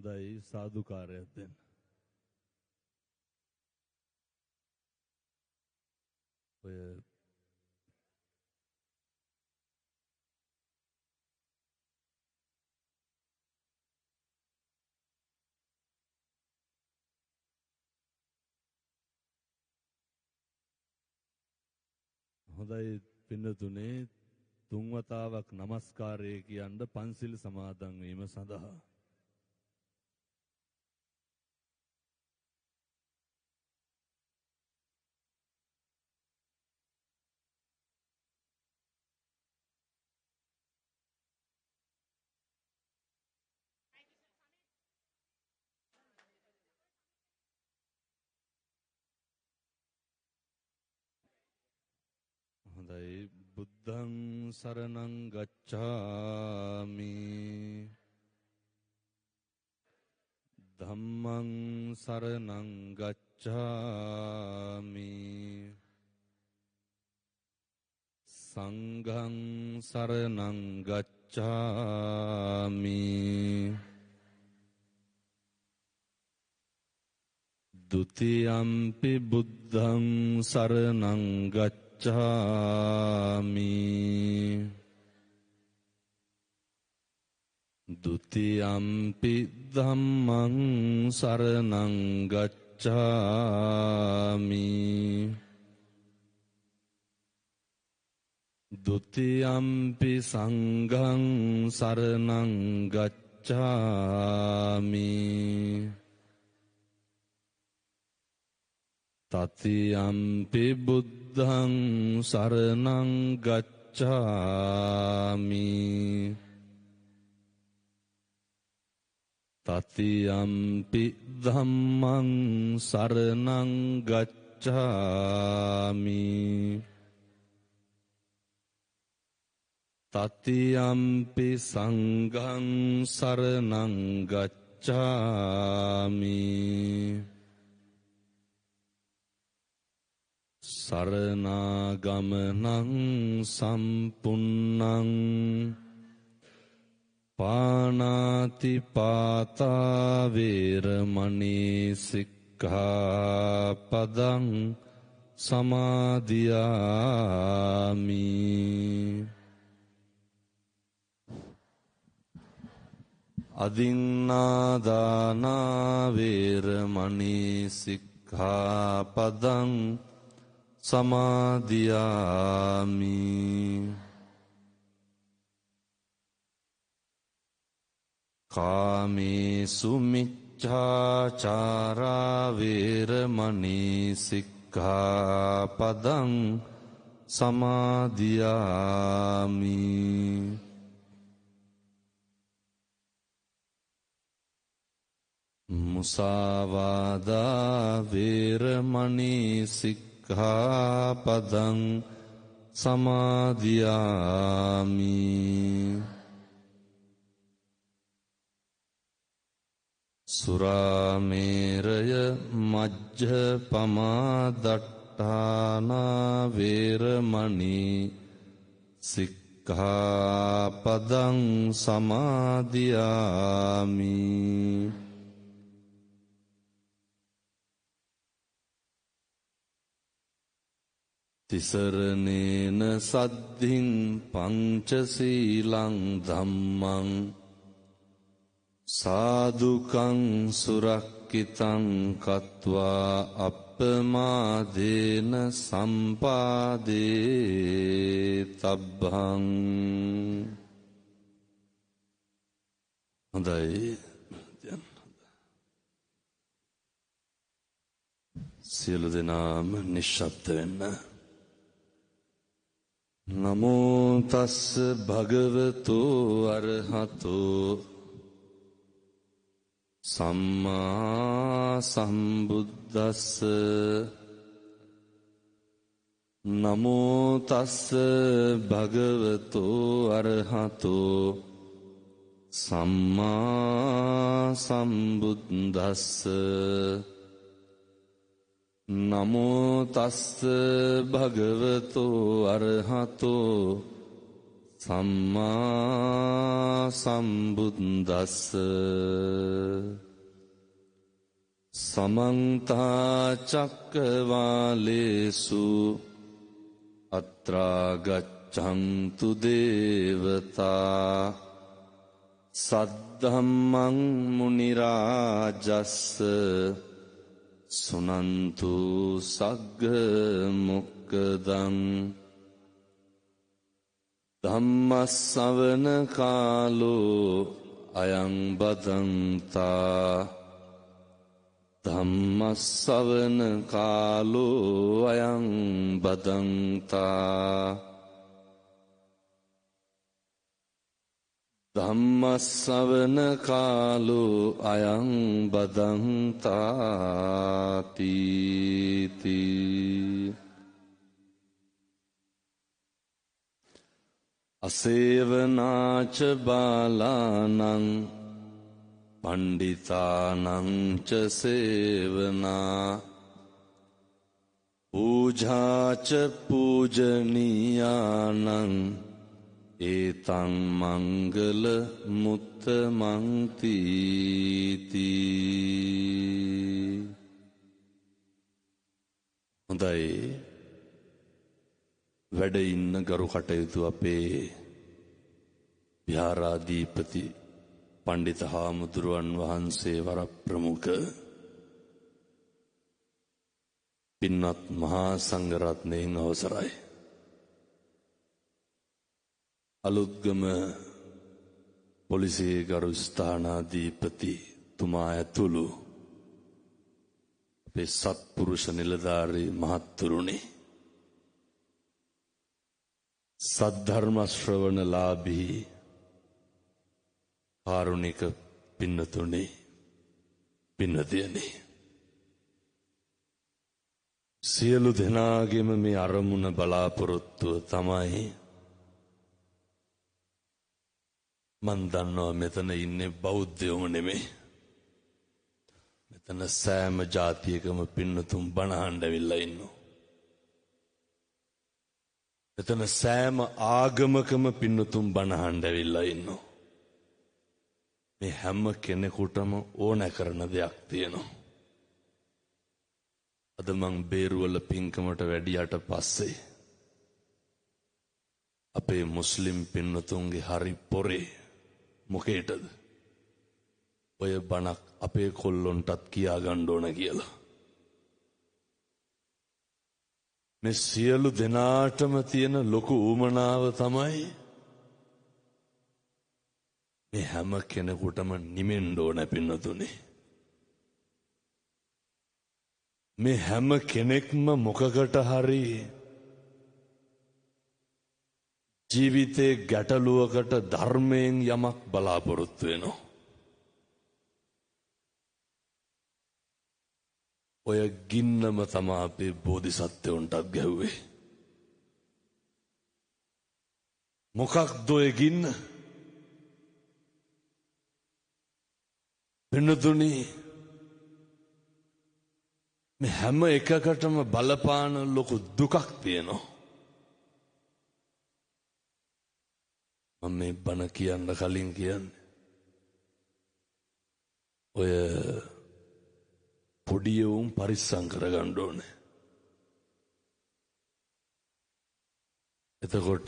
හොඳයි, සාදුකාරයක් දෙන්න. ඔය හොඳයි පින්නතුනේ, තුන් වතාවක් নমස්කාරය කියන්න පන්සිල් සමාදන් වීම සඳහා. හොඳයි, බුද්ධං සරණං ගච්ඡාමි, ධම්මං සරණං ගච්ඡාමි, සංඝං සරණං ගච්ඡාමි. ဒ ුතියම්පි බුද්ධං සරණං ගච්ඡාමි, ဒ ුතියම්පි ධම්මං සරණං ගච්ඡාමි, ဒ ුතියම්පි සංඝං සරණං ගච්ඡාමි, තතියම්පි බුද්ධං සරණං ගච්ඡාමි, තතියම්පි ධම්මං සරණං ගච්ඡාමි, තතියම්පි සංඝං සරණං ගච්ඡාමි. සරණාගමනං සම්පුන්නං, පාණාති පාතා වේරමණී සික්ඛාපදං සමාදියාමි. අදින්නාදානා වේරමණී සික්ඛාපදං සමාදියාමි. කාමේසු මිච්ඡාචාරා වේරමණී සික්ඛාපදං සමාදියාමි. මුසාවාදා වේරමණී සික්ඛාපදං සමාදියාමි. සුරාමේරය මජ්ජපමාදට්ඨානා වේරමණී සික්ඛාපදං සමාදියාමි. තිසරණේන සද්ධින් පංචශීලං ධම්මං සාදුකං සුරක්කිතං කତ୍වා අප්පමාදේන සම්පාදේ තබ්බං. හොඳයි, සියලු දෙනාම නිශ්ශබ්ද වෙන්න. නමෝ තස්ස භගවතු අරහතෝ සම්මා සම්බුද්දස්ස. නමෝ තස්ස භගවතු අරහතෝ සම්මා සම්බුද්දස්ස. නමෝ තස්ස භගවතු අරහතෝ සම්මා සම්බුද්දස්ස. සමන්ත චක්කවාලේසු අත්‍රා ගච්ඡන්තු දේවතා සද්ධම්මං මුනි රාජස්ස සුනන්තු සග්ග මොක්කදං. ධම්මස්සවන කාලෝ අයං බදන්තා ධම්මස්සවන කාලෝ අයං බදන්තා ධම්මස්සවන කාලෝ අයං බදන්තා තීති. අසේවනාච බාලානං පණ්ඩිතානං ච සේවනා පූජාච පූජනීයානං ඒතං මංගල මුත්තමං තීති. හොඳයි, වැඩ ඉන්න ගරු කටයුතු අපේ විහාරාධිපති පණ්ඩිත හාමුදුරුවන් වහන්සේ වර ප්‍රමුඛ පින්වත් මහා සංඝරත්නයන් අවසරයි. අලුත්ගම පොලිසියේ ගරු ස්ථානාධිපති තුමා ඇතුළු අපේ සත්පුරුෂ නිලධාරී මහත්තුරුනි, සද්ධර්ම ශ්‍රවණලාභී කාරුණික පින්නතුනි, පින්නතියනි, සියලු දෙනාගේම මේ අරමුණ බලාපොරොත්තුව තමයි, මන් දන්නවා මෙතන ඉන්නේ බෞද්ධයෝම නෙමෙයි, මෙතන සෑම ජාතියකම පින්නතුන් බණ අහන්න ඇවිල්ලා ඉන්නවා. මෙතන සෑම ආගමකම පින්නතුන් බණ අහන්න ඇවිල්ලා ඉන්නවා. මේ හැම කෙනෙකුටම ඕන කරන දෙයක් තියෙනවා. අද මං බේරුවල පින්කමට වැඩියට පස්සේ අපේ මුස්ලිම් පින්නතුන්ගේ හරි පොරේ මොකේටද ඔය බණක් අපේ කොල්ලොන්ටත් කියා ගන්න ඕන කියලා. මේ සියලු දෙනාටම තියෙන ලොකු ඌමනාව තමයි මේ හැම කෙනෙකුටම නිමෙන්න ඕන පින්නතුනේ. මේ හැම කෙනෙක්ම මොකකට හරි ජීවිතේ ගැටලුවකට ධර්මයෙන් යමක් බලාපොරොත්තු වෙනවා. ඔය ගින්නම තමා අපේ බෝධිසත්වයන්ටත් ගැහුවේ. මොකක්ද ඔය ගින්න? පින්නතුනි, මේ හැම එකකටම බලපාන ලොකු දුකක් තියෙනවා. මම මේ බණ කියන්න කලින් කියන්නේ ඔය පොඩි උන් පරිස්සම් කරගන්න ඕනේ. එතකොට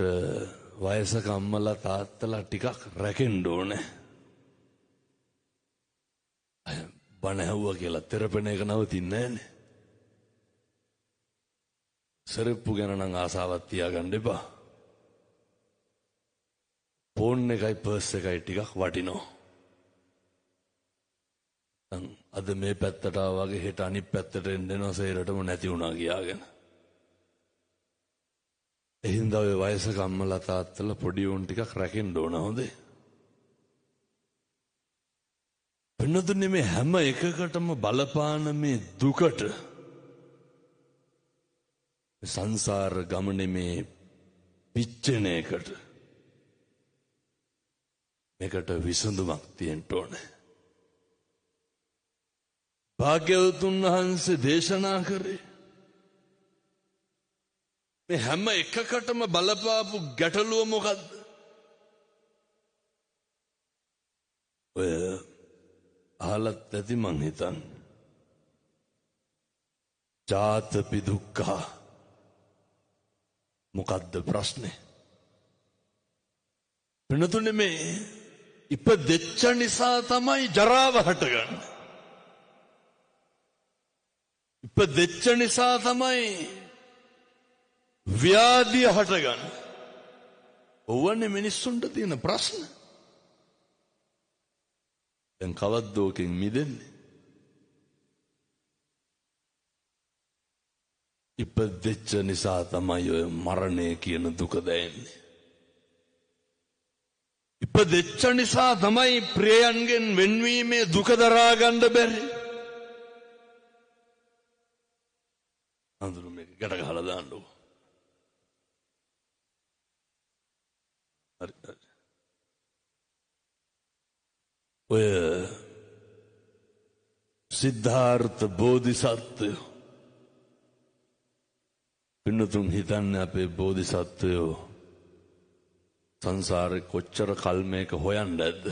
වයසක අම්මලා තාත්තලා ටිකක් රැකෙන්න ඕනේ. බණ ඇහුවා කියලා තෙරපෙන එක නවතින්නේ නෑනේ. සෙරෙප්පු ගැන නම් ආසාවක් තියාගන්න එපා. ෆෝන් එකයි පර්ස් එකයි ටිකක් වටිනවා. අද මේ පැත්තට ආවා වගේ හෙට අනිත් පැත්තට එන්න එනවා සේරටම නැති වුණා කියාගෙන. ඒ හින්දා ඔය වයසක අම්මලා තාත්තලා පොඩි උන් ටිකක් රැකෙන්න ඕන හොඳේ. පින්නතුනේ මේ හැම එකකටම බලපාන මේ දුකට සංසාර ගමනේ මේ පිච්චෙන එකට මේකට විසඳුමක් තියෙන්න ඕනේ. භාග්‍යවතුන් වහන්සේ දේශනා කරේ මේ හැම එකකටම බලපාපු ගැටලුව මොකද්ද? ඔය අහලත් ඇති මං හිතන්නේ. ජාතපි දුක්ඛ. මොකද්ද ප්‍රශ්නේ? පින්නතුනේ මේ ඉපදෙච්ච නිසා තමයි ජරාව හටගන්නේ. ඉපදෙච්ච නිසා තමයි ව්‍යාධිය හටගන්නේ. ඔව්වනේ මිනිස්සුන්ට තියෙන ප්‍රශ්න. දැන් කවද්ද ඕකෙන් මිදෙන්නේ? ඉපදෙච්ච නිසා තමයි ඔය මරණය කියන දුක දැනෙන්නේ. ඉපදෙච්ච නිසා තමයි ප්‍රියයන්ගෙන් වෙන්වීමේ දුක දරා ගන්න බැරි. අඳුරු මේක ගැට ගහලා දාන්න ඕක. හරි හරි. ඔය සිද්ධාර්ථ බෝධිසත්වයෝ පින්නතුන් හිතන්නේ අපේ බෝධිසත්වයෝ සංසාරේ කොච්චර කල් මේක හොයන්න ඇද්ද?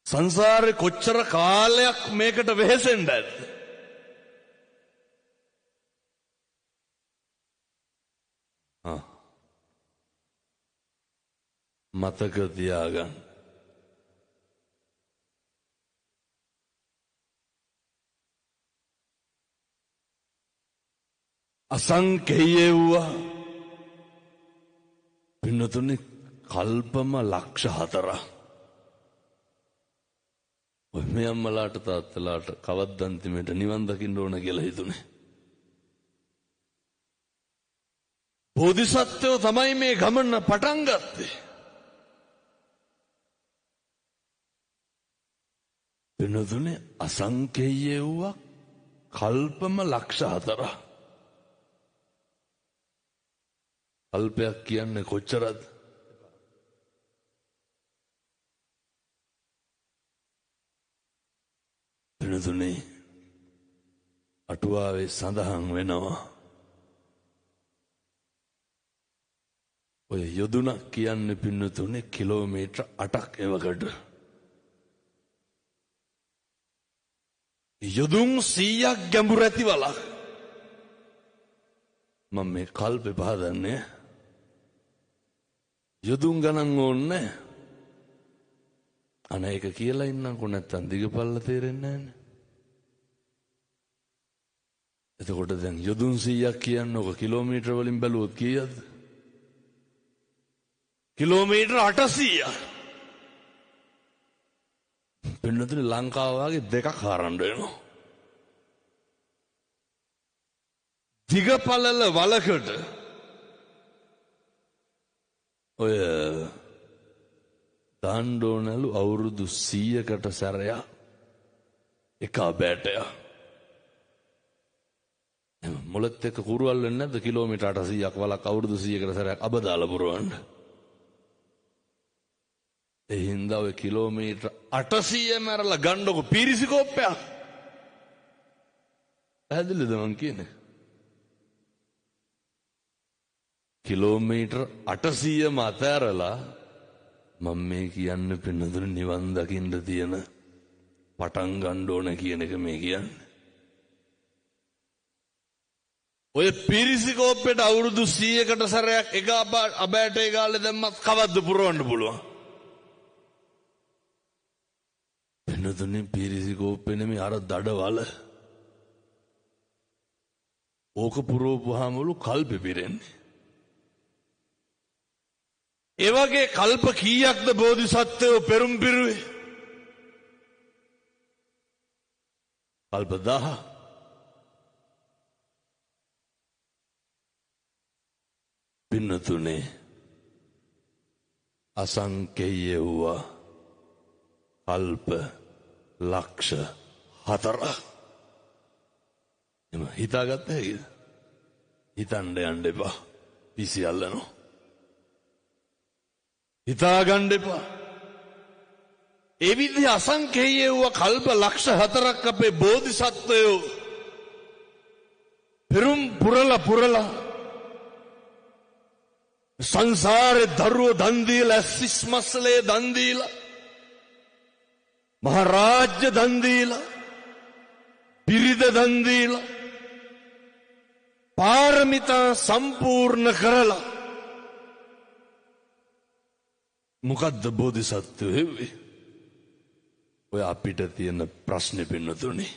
සංසාරේ කොච්චර කාලයක් මේකට වෙහෙසෙන්න ඇද්ද? මතක තියාගන්න. අසංකේය වූ පින්නතුනේ කල්පම ලක්ෂ 4. ඔය මේ අම්මලාට තාත්තලාට කවද්ද අන්තිමට නිවන් දකින්න ඕන කියලා හිතුනේ. බෝධිසත්වයෝ තමයි මේ ගමන පටන් ගත්තේ. පින්නතුනේ අසංකේය වූ කල්පම ලක්ෂ 4. කල්පයක් කියන්නේ කොච්චරද? පින්නතුනේ අටුවාවේ සඳහන් වෙනවා ඔය යොදුනක් කියන්නේ පින්නතුනේ කිලෝමීටර 8ක් එවකට. යොදුන් 100ක් ගැඹුර ඇති වලක්. මම මේ කල්පේ පහදන්නේ. යොදුන් ගණන් ඕනේ. අනේ ඒක කියලා ඉන්නකො නැත්තම් දිගපල්ල තේරෙන්නේ නැහැනේ. එතකොට දැන් යොදුන් 100ක් කියන්නේ ඔක කිලෝමීටර වලින් බැලුවොත් කීයද? කිලෝමීටර 800ක්. පින්නතුනේ ලංකාව වගේ දෙකක් හරන්න වෙනවා. දිගපළල වලකට ඔය දාන්න ඕනලු අවුරුදු 100කට සැරයක් එක අබෑටයක්. එහෙම මොළත් එක්ක කුරුවල් වෙන්නේ නැද්ද කිලෝමීටර 800ක් වලක් අවුරුදු 100කට සැරයක් අබ දාලා පුරවන්න? ඒ හින්දා ඔය කිලෝමීටර 800 මැරලා ගන්නකො පීරිසි කෝප්පයක්. පැහැදිලිද මං කියන්නේ? කිලෝමීටර් 800ම අතෑරලා මම මේ කියන්න පින්නතුනේ නිවන් දකින්න තියෙන පටන් ගන්න ඕන කියන එක මේ කියන්නේ. ඔය පිරිසි කෝප්පෙට අවුරුදු 100කට සැරයක් එක අබෑටේ ගාලේ දැම්මත් කවද්ද පුරවන්න පුළුවන්? පින්නතුනේ පිරිසි කෝප්පේ නෙමෙයි අර දඩවල. ඕක පුරවපුවාමලු කල්පෙ පිරෙන්නේ. ඒ වගේ කල්ප කීයක්ද බෝධිසත්වයෝ පෙරුම් පිරුවේ? කල්ප 1000. පින්නතුනේ අසංකේය වූ කල්ප ලක්ෂ 4. එම හිතාගත්ත හැකිද? හිතන්න යන්න එපා. පිසි අල්ලනවා. හිතාගන්න එපා. ඒ විදිහ අසංකේය වූ කල්ප ලක්ෂ 4ක් අපේ බෝධිසත්වයෝ පෙරුම් පුරලා පුරලා සංසාරේ දරුවෝ දන් දීලා, ඇස්සිස් මස්සලේ දන් දීලා, මහරාජ්‍ය දන් දීලා, පිරිද දන් දීලා, පාරමිතා සම්පූර්ණ කරලා මොකද්ද බෝධිසත්වයෝ හෙව්වේ? ඔය අපිට තියෙන ප්‍රශ්නේ පින්නතුනේ.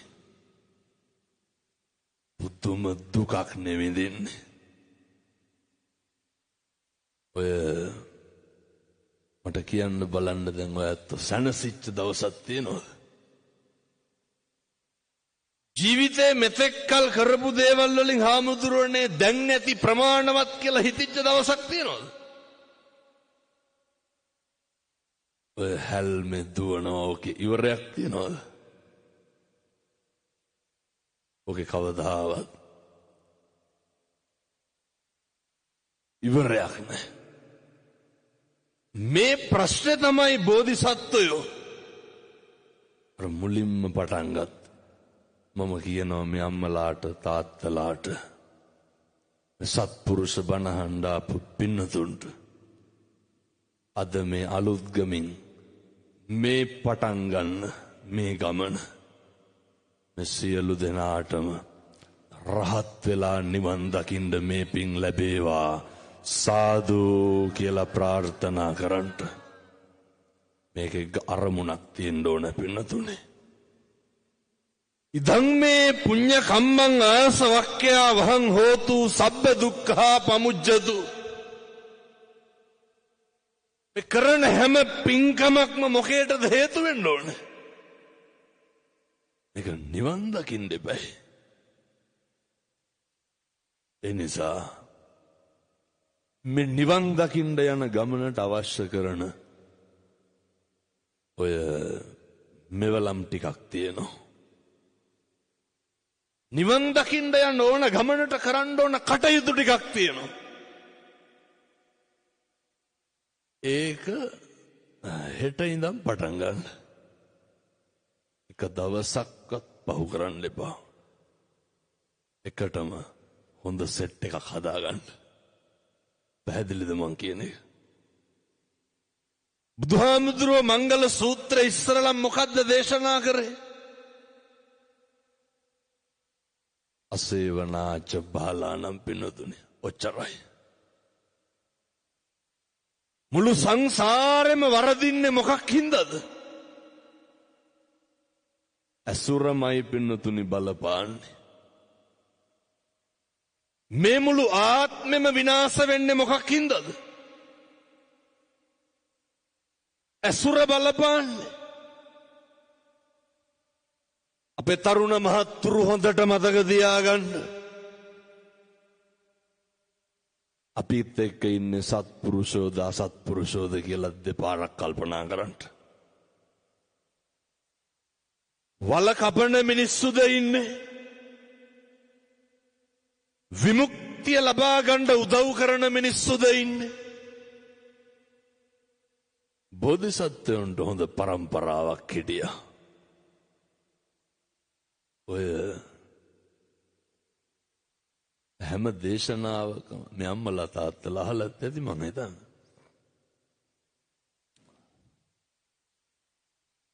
පුදුම දුකක් නෙවෙයි දෙන්නේ. ඔය මට කියන්න බලන්න දැන් ඔය ඇත්ත සැනසිච්ච දවසක් තියෙනවද? ජීවිතේ මෙතෙක් කල් කරපු දේවල් වලින් හාමුදුරුවනේ දැන් නැති ප්‍රමාණවත් කියලා හිතිච්ච දවසක් තියෙනවද? ඔය හැල්මේ දුවනවා ඕකේ ඉවරයක් තියෙනවද? ඕකේ කවදාවත් ඉවරයක් නෑ. මේ ප්‍රශ්නේ තමයි බෝධිසත්වයෝ අර මුලින්ම පටන් ගත්ත. මම කියනවා මේ අම්මලාට තාත්තලාට සත්පුරුෂ බණ අහන්න ආපු පින්නතුන්ට අද මේ අලුත් ගමින් මේ පටන් ගන්න මේ ගමන මේ සියලු දෙනාටම රහත් වෙලා නිවන් දකින්න මේ පින් ලැබේවා සාදු කියලා ප්‍රාර්ථනා කරන්ට. මේකේ අරමුණක් තියෙන්න ඕන පින්නතුනේ. ඉදං මේ පුඤ්ඤ කම්මං ආසවක්ඛ්‍යා වහං හෝතු සබ්බ දුක්ඛා පමුජ්ජතු. මේ කරන හැම පින්කමක්ම මොකේටද හේතු වෙන්න ඕනේ? මේක නිවන් දකින්න එපා. ඒ නිසා මේ නිවන් දකින්න යන ගමනට අවශ්‍ය කරන ඔය මෙවලම් ටිකක් තියෙනවා. නිවන් දකින්න යන ඕන ගමනට කරන්න ඕන කටයුතු ටිකක් තියෙනවා. ඒක හෙට ඉඳන් පටන් ගන්න. එක දවසක්වත් පහු කරන්න එපා. එකටම හොඳ සෙට් එකක් හදාගන්න. පැහැදිලිද මං කියන එක? බුදුහාමුදුරුවෝ මංගල සූත්‍රය ඉස්සරලම් මොකද්ද දේශනා කරේ? අසේවනාච බාලානම් පින්නතුනේ. ඔච්චරයි. මුළු සංසාරෙම වරදින්නේ මොකක් හින්දාද? ඇසුරමයි පින්නතුනි බලපාන්නේ. මේ මුළු ආත්මෙම විනාශ වෙන්නේ මොකක් හින්දාද? ඇසුර බලපාන්නේ. අපේ තරුණ මහත්තුරු හොඳට මතක තියාගන්න. අපිත් එක්ක ඉන්නේ සත්පුරුෂෝද අසත්පුරුෂෝද කියලා දෙපාරක් කල්පනා කරන්න. වල කපන මිනිස්සුද ඉන්නේ? විමුක්තිය ලබා ගන්න උදව් කරන මිනිස්සුද ඉන්නේ? බෝධිසත්වයන්ට හොඳ පරම්පරාවක් හිටියා. ඔය හැම දේශනාවකම මේ අම්මලා තාත්තලා අහලත් ඇති මං හිතන්නේ.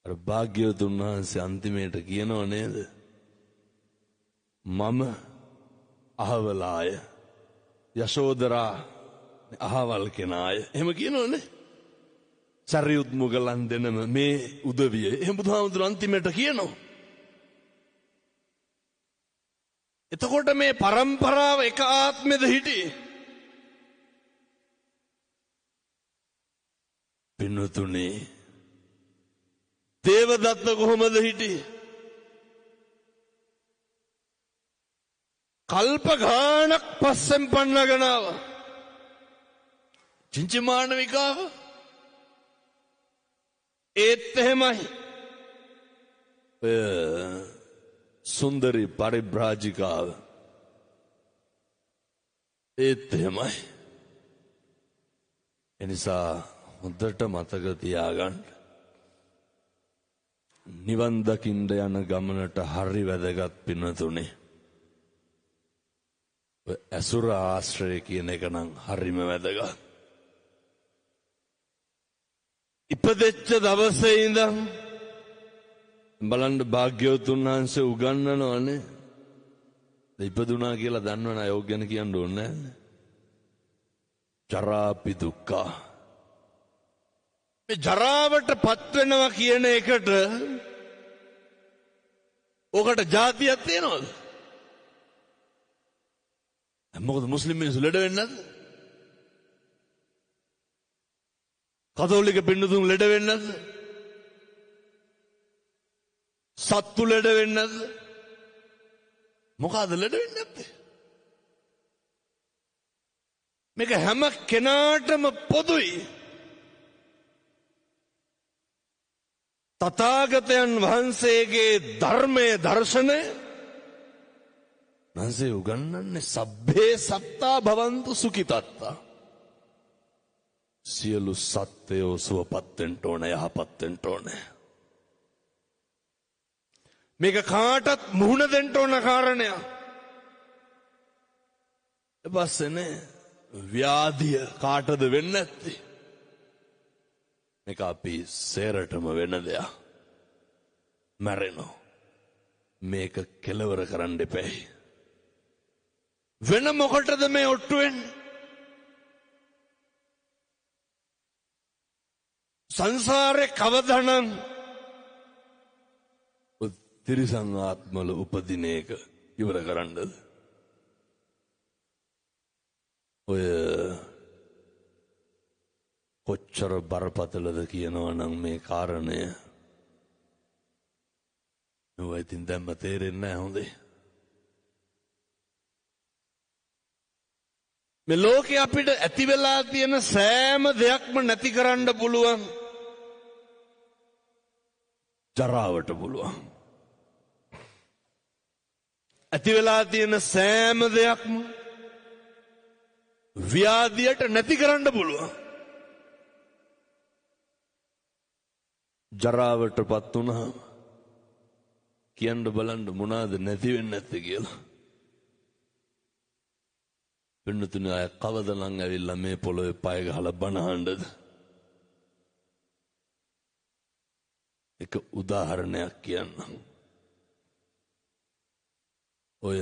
අර භාග්‍යවතුන් වහන්සේ අන්තිමේට කියනව නේද? මම අහවලාය, යශෝදරා අහවල් කෙනාය. එහෙම කියනවනේ. සරියුත් මුගලන් දෙනම මේ උදවිය. එහෙම බුදුහාමුදුරු අන්තිමේට කියනවා. එතකොට මේ පරම්පරාව එක ආත්මෙද හිටියේ? පින්වතුනි, දේවදත්ත කොහොමද හිටියේ? කල්ප ගාණක් පස්සෙන් පන්නගෙන ආවා. චින්චිමානවිකාව ඒත් එහෙමයි. ඔය සුන්දරි පරිබ්‍රාජිකාව ඒත් එහෙමයි. එනිසා හොඳට මතක තියාගන්න, නිවන් දකින්න යන ගමනට හරි වැදගත් පින්වතුනි. ඔය ඇසුර ආශ්‍රය කියන එක නම් හරිම වැදගත්. ඉපදෙච්ච දවසේ ඉඳන් බලන්න භාග්‍යවතුන් වහන්සේ උගන්වනවනේ. ඉපදුනා කියලා දන්නවනේ අය ඔක් ගැන කියන්න ඕනේ නෑනේ. ජරාපි දුක්ඛ. මේ ජරාවට පත් වෙනවා කියන එකට ඕකට ජාතියක් තියෙනවද? මොකද මුස්ලිම් මිනිස්සු ලෙඩ වෙන්නේ නැද්ද? කතෝලික පින්නතුන් ලෙඩ වෙන්නේ නැද්ද? සත්තු ලෙඩ වෙන්නේ නැද්ද? මොකಾದ ලෙඩ වෙන්නේ නැත්තේ? මේක හැම කෙනාටම පොදුයි. තථාගතයන් වහන්සේගේ ධර්මයේ දර්ශනය වහන්සේ උගන්වන්නේ සබ්බේ සත්තා භවන්තු සුඛිතත්තා. සියලු සත්වයෝ සුවපත් වෙන්න ඕන, යහපත් වෙන්න ඕන. මේක කාටත් මුහුණ දෙන්න ඕන කාරණයක්. ඊපස්සේනේ ව්‍යාධිය කාටද වෙන්නේ නැත්තේ? මේක අපි සේරටම වෙන දෙයක්. මැරෙනවා. මේක කෙලවර කරන්න එපැයි. වෙන මොකටද මේ ඔට්ටු වෙන්නේ? සංසාරේ කවදානම් තිරිසන් ආත්මවල උපදින එක ඉවර කරන්නද? ඔය කොච්චර බරපතලද කියනවා නම් මේ කාරණය. ඔය ඉතින් දැම්ම තේරෙන්නේ නැහැ හොඳේ. මේ ලෝකේ අපිට ඇති වෙලා තියෙන සෑම දෙයක්ම නැති කරන්න පුළුවන්. ජරාවට පුළුවන්. ඇති වෙලා තියෙන සෑම දෙයක්ම ව්‍යාධියට නැති කරන්න පුළුවන්. ජරාවට පත් වුණාම කියන්න බලන්න මොනවාද නැති වෙන්නේ නැත්තේ කියලා. පින්නතුනේ අය කවද නම් ඇවිල්ලා මේ පොළොවේ පය ගහලා බණ අහන්නද? එක උදාහරණයක් කියන්නම්. ඔය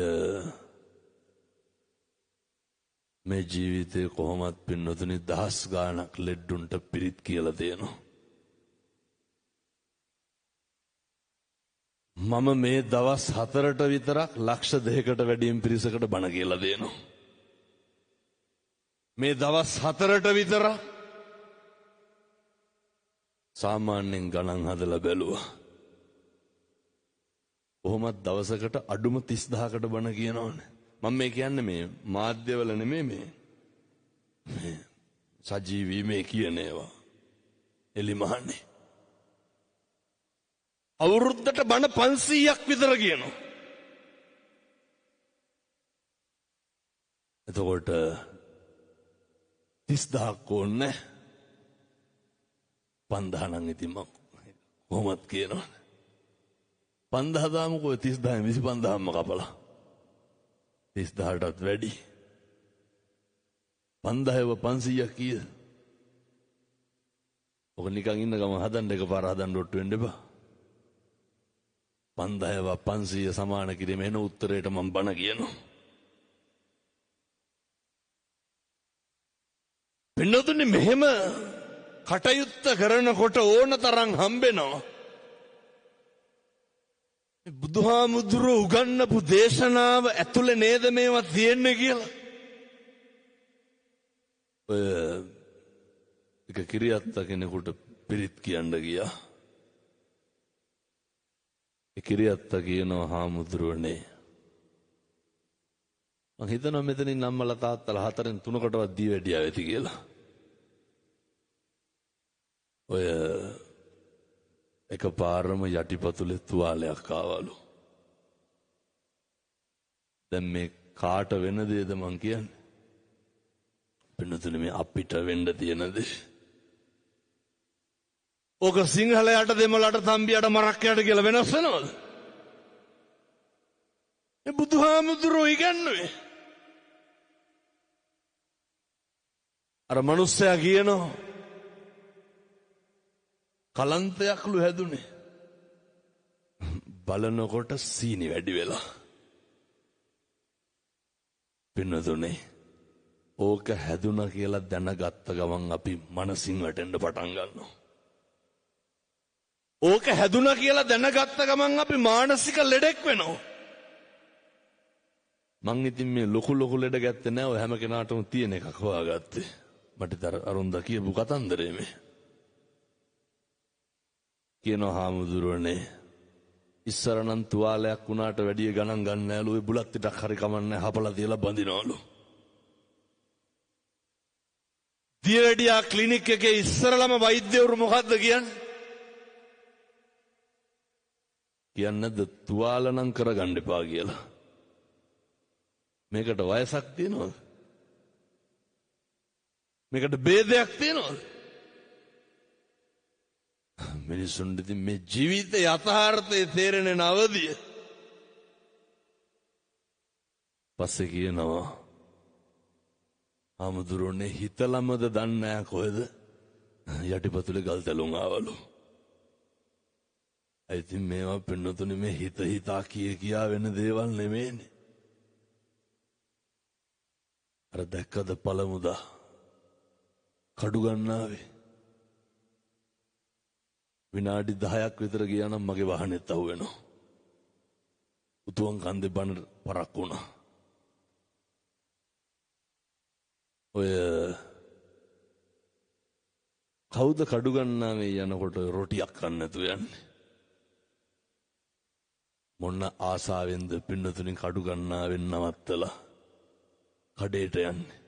මේ ජීවිතේ කොහොමත් පින්නතුනි දහස් ගාණක් ලෙඩ්ඩුන්ට පිරිත් කියලා තියෙනවා. මම මේ දවස් 4ට විතරක් ලක්ෂ 2කට වැඩියෙන් පිරිසකට බණ කියලා දෙනවා. මේ දවස් 4ට විතරක් සාමාන්‍යයෙන් ගණන් හදලා බැලුවා. කොහොමත් දවසකට අඩුම 30,000කට බණ කියනවනේ. මම මේ කියන්නේ මේ මාධ්‍යවල නෙමෙයි, මේ මේ සජීවී මේ කියන ඒවා. එලිමහන්නේ. අවුරුද්දට බණ 500ක් විතර කියනවා. එතකොට 30,000ක් ඕනේ. 5,000 නම් ඉතින් මම කොහොමත් කියනවනේ. 5,000 දාමුකෝ 30,000 25,000ම කපලා. 30,000ටත් වැඩි. 5,000ව 500ක් කීයද? ඔක නිකන් ඉන්න ගමන් හදන්න එකපාර හදන්න ඔට්ටු වෙන්න එපා. 5,000ව 500 සමාන කිරීම එන උත්තරේට මම බණ කියනවා. පින්නතුනි මෙහෙම කටයුත්ත කරනකොට ඕන තරම් හම්බෙනවා. බුදුහාමුදුරුවෝ උගන්වපු දේශනාව ඇතුලේ නේද මේවා තියෙන්නේ කියලා. ඔය එක කිරියත්ත කෙනෙකුට පිරිත් කියන්න ගියා. ඒ කිරියත්ත කියනවා හාමුදුරුවනේ මං හිතනවා මෙතනින් අම්මලා තාත්තලා 4න් 3කටවත් දී වැඩියා වෙති කියලා. ඔය එකපාරම යටිපතුලේ තුවාලයක් ආවලු. දැන් මේ කාට වෙන දේද මං කියන්නේ? පින්නතුනේ මේ අපිට වෙන්න තියෙන දේ. ඕක සිංහලයට දෙමළට තම්බියට මරක්කයට කියලා වෙනස් වෙනවද? මේ බුදුහාමුදුරුවෝ ඉගැන්නුවේ. අර මනුස්සයා කියනවා කලන්තයක්ලු හැදුනේ. බලනකොට සීනි වැඩි වෙලා. පින්නතුනේ ඕක හැදුනා කියලා දැනගත්ත ගමන් අපි මනසින් වැටෙන්න පටන් ගන්නවා. ඕක හැදුනා කියලා දැනගත්ත ගමන් අපි මානසික ලෙඩෙක් වෙනවා. මං ඉතින් මේ ලොකු ලොකු ලෙඩ ගත්තේ නෑ, ඔය හැම කෙනාටම තියෙන එකක් හොයාගත්තේ. මට අරුන්දා කියපු කතන්දරේ මේ. කියනවා හාමුදුරුවනේ ඉස්සර නම් තුවාලයක් වුණාට වැඩිය ගණන් ගන්න නෑලු, ඔය බුලත් ටිකක් හරි කමන්නේ හපලා තියලා බඳිනවලු. දියවැඩියා ක්ලිනික් එකේ ඉස්සරලම වෛද්‍යවරු මොකද්ද කියන්නේ? කියන්නේ තුවාල නම් කරගන්න එපා කියලා. මේකට වයසක් තියෙනවද? මේකට ભેදයක් තියෙනවද? මිනිසුන්ට ඉතින් මේ ජීවිත යථාර්ථය තේරෙන්නේ නවදිය. පස්සේ කියනවා හාමුදුරුවනේ හිතලමද දන්නේ නෑ කොහෙද යටිපතුලේ ගල් තැලුම් ආවලු. ඉතින් මේවා පින්නතුනේ මේ හිත හිතා කිය කියා වෙන දේවල් නෙමෙයිනේ. අර දැක්කද පළමුදා කඩු ගන්නාවේ විනාඩි 10ක් විතර ගියා නම් මගේ වාහනේත් අහු වෙනවා. උතුවන් කන්දේ බන පරක් වුණා. ඔය කවුද කඩු ගන්නාවේ යනකොට රොටියක් කන්න නැතුව යන්නේ? මොන ආසාවෙන්ද පින්නතුනින් කඩු ගන්නාවෙන් නවත්තලා කඩේට යන්නේ?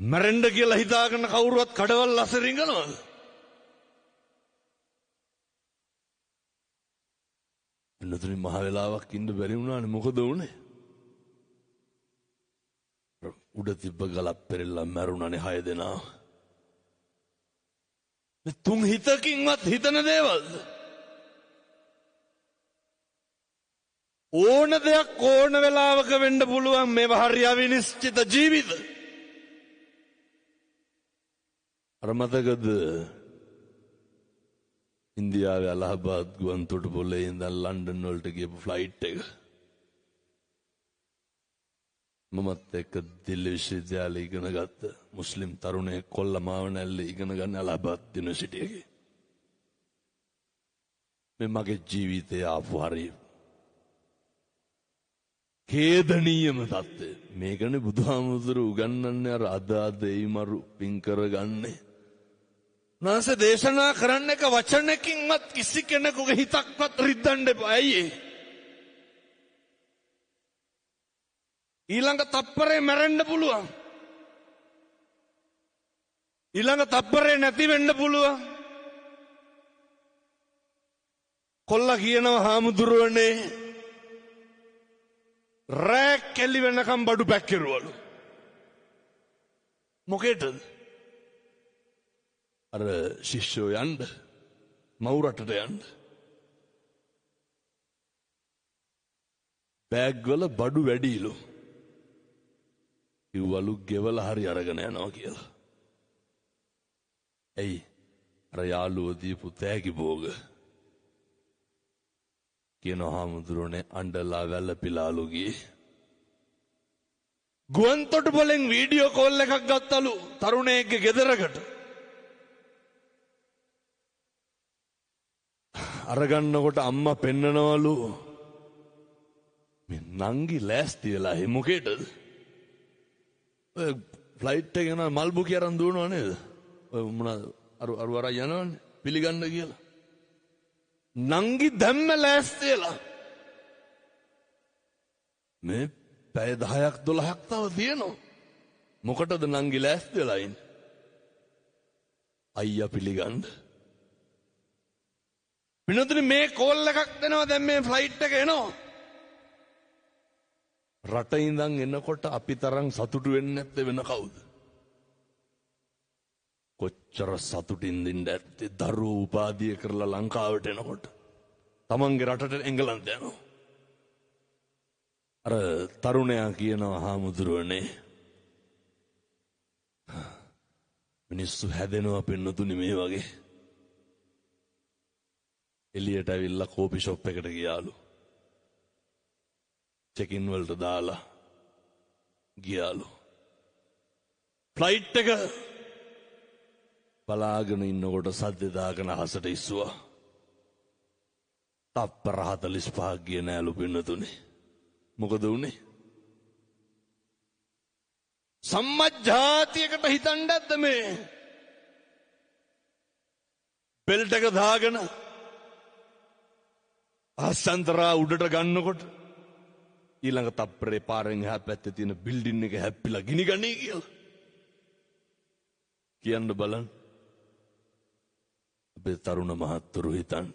මැරෙන්න කියලා හිතාගෙන කවුරුවත් කඩවල් අස්සේ රිංගනවද? පින්නතුනි මහ වෙලාවක් ඉන්න බැරි වුණානේ. මොකද වුනේ? උඩ තිබ්බ ගලක් පෙරෙල්ලා මැරුණානේ 6 දෙනා. මේ තුන් හිතකින්වත් හිතන දේවල්ද? ඕන දෙයක් ඕන වෙලාවක වෙන්න පුළුවන්. මේවා හරි අවිනිශ්චිත ජීවිත. අර මතකද ඉන්දියාවේ අලහබාද් ගුවන් තොටුපොළේ ඉඳන් ලන්ඩන් වලට ගියපු ෆ්ලයිට් එක? මමත් එක්ක දිල්ලි විශ්වවිද්‍යාලේ ඉගෙන ගත්ත මුස්ලිම් තරුණයෙක් කොල්ල මාව නැල්ලේ ඉගෙන ගන්න අලහබාද් යුනිවර්සිටි එකේ. මේ මගේ ජීවිතේ ආපු හරි ඛේදනීයම තත්ත්වය. මේකනේ බුදුහාමුදුරු උගන්වන්නේ අර අද අද එයි මරු පින් කරගන්නේ. උන්වහන්සේ දේශනා කරන්න එක වචනකින්වත් කිසි කෙනෙකුගේ හිතක්වත් රිද්දන්න එපා. ඇයි ඒ? ඊළඟ තප්පරේ මැරෙන්න පුළුවන්. ඊළඟ තප්පරේ නැති වෙන්න පුළුවන්. කොල්ලා කියනවා හාමුදුරුවනේ රෑ කෙලි වෙනකම් බඩු පැක් කෙරුවලු. මොකේටද? අර ශිෂ්‍යෝ යන්න මව් රටට යන්න. බෑග් වල බඩු වැඩිලු. කිව්වලු ගෙවල හරි අරගෙන යනවා කියලා. ඇයි? අර යාළුවෝ දීපු තෑගි භෝග. කියන හාමුදුරුවනේ අඬලා වැළපිලාලු ගියේ. ගුවන් තොටුපළෙන් වීඩියෝ කෝල් එකක් ගත්තලු තරුණයෙක්ගේ ගෙදරකට. අරගන්නකොට අම්මා පෙන්නනවලු මේ නංගි ලෑස්ති වෙලා එහෙ මොකේටද? ඔය ෆ්ලයිට් එක යනවා මල් බුකිය අරන් දුවනවා නේද? ඔය මොනවාද අර අර අර යනවනේ පිළිගන්න කියලා. නංගි දැම්ම ලෑස්ති වෙලා. මේ පැය 10ක් 12ක් තව තියෙනවා. මොකටද නංගි ලෑස්ති වෙලා ඉන්නේ? අයියා පිළිගන්න. විනෝදනි මේ කෝල් එකක් දෙනවා දැන් මේ ෆ්ලයිට් එක එනවා. රට ඉඳන් එනකොට අපි තරම් සතුටු වෙන්නේ නැත්තේ වෙන කවුද? කොච්චර සතුටින් දෙන්න ඇත්තේ දරුවෝ උපාධිය කරලා ලංකාවට එනකොට. තමන්ගේ රටට එංගලන්ත යනවා. අර තරුණයා කියනවා හාමුදුරුවනේ මිනිස්සු හැදෙනවා පින්නතුනි මේ වගේ. එළියට ඇවිල්ලා කෝපි ෂොප් එකට ගියාලු. චෙක් ඉන් වලට දාලා ගියාලු. ෆ්ලයිට් එක බලාගෙන ඉන්නකොට සද්ද දාගෙන අහසට ඉස්සුවා. තප්පර 45ක් ගියේ නෑලු පින්නතුනේ. මොකද වුනේ? සම්මජ්ජාතියකට හිතන්න ඇද්ද මේ? බෙල්ට් එක දාගෙන ආසන්තරා උඩට ගන්නකොට ඊළඟ තප්පරේ පාරෙන් එහා පැත්තේ තියෙන බිල්ඩින් එක හැප්පිලා ගිනි ගනී කියලා. කියන්න බලන්න. අපේ තරුණ මහත්තුරු හිතන්න.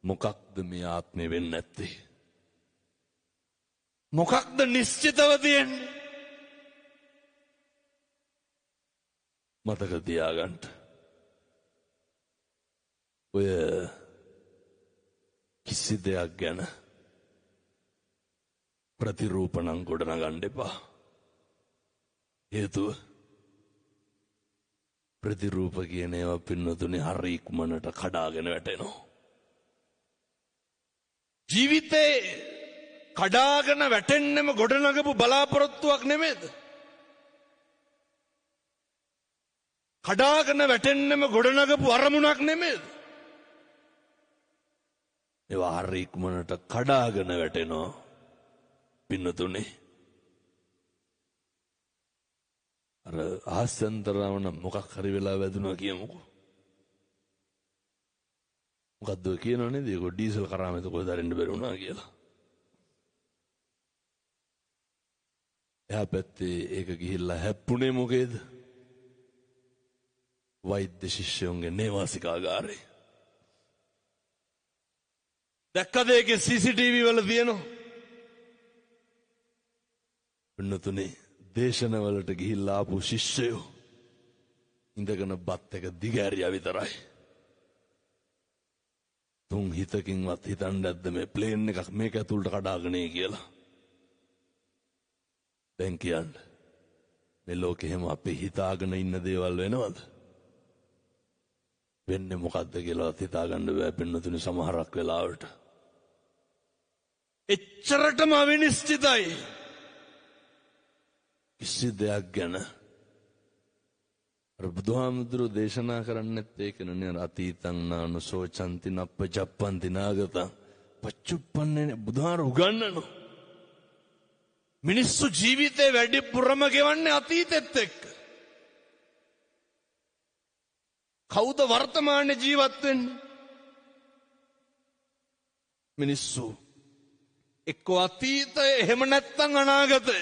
මොකක්ද මේ ආත්මේ වෙන්නේ නැත්තේ? මොකක්ද නිශ්චිතව තියෙන්නේ? මතක තියාගන්න. ඔය කිසි දෙයක් ගැන ප්‍රතිරූප නම් ගොඩනගන්න එපා. හේතුව ප්‍රතිරූප කියන ඒවා පින්නතුනේ හරි ඉක්මනට කඩාගෙන වැටෙනවා. ජීවිතේ කඩාගෙන වැටෙන්නෙම ගොඩනගපු බලාපොරොත්තුවක් නෙමෙයිද? කඩාගෙන වැටෙන්නෙම ගොඩනගපු අරමුණක් නෙමෙයිද? ඒවා හරි ඉක්මනට කඩාගෙන වැටෙනවා පින්නතුනේ. අර ආස්යන්තරව නම් මොකක් හරි වෙලා වැදුනා කියමුකෝ. මොකද්ද ඔය කියනව නේද? ඒක ඩීසල් කරාමෙත කොහෙද අරින්න බැරි වුණා කියලා. එහා පැත්තේ ඒක ගිහිල්ලා හැප්පුණේ මොකේද? වෛද්‍ය ශිෂ්‍යයන්ගේ නේවාසිකාගාරේ. දැක්කද ඒකේ CCTV වල තියෙනවා? පින්නතුනේ දේශනවලට ගිහිල්ලා ආපු ශිෂ්‍යයෝ ඉඳගෙන බත් එක දිගෑරියා විතරයි. තුන් හිතකින්වත් හිතන්නේ නැද්ද මේ ප්ලේන් එකක් මේක ඇතුළට කඩාගෙන එයි කියලා? දැන් කියන්න මේ ලෝකෙ එහෙම අපි හිතාගෙන ඉන්න දේවල් වෙනවද? වෙන්නේ මොකද්ද කියලාවත් හිතාගන්න බෑ පින්නතුනේ සමහරක් වෙලාවට. එච්චරටම අවිනිශ්චිතයි. කිසි දෙයක් ගැන අර බුදුහාමුදුරුවෝ දේශනා කරන්නෙත් ඒකනේ. අර අතීතං නානුසෝචන්ති නප්පජප්පන්ති නාගතං පච්චුප්පන්නේ බුදුහාර උගන්වනවා. මිනිස්සු ජීවිතේ වැඩිපුරම ගෙවන්නේ අතීතෙත් එක්ක. කවුද වර්තමානයේ ජීවත් වෙන්නේ? මිනිස්සු එක්ක අතීතය එහෙම නැත්නම් අනාගතය.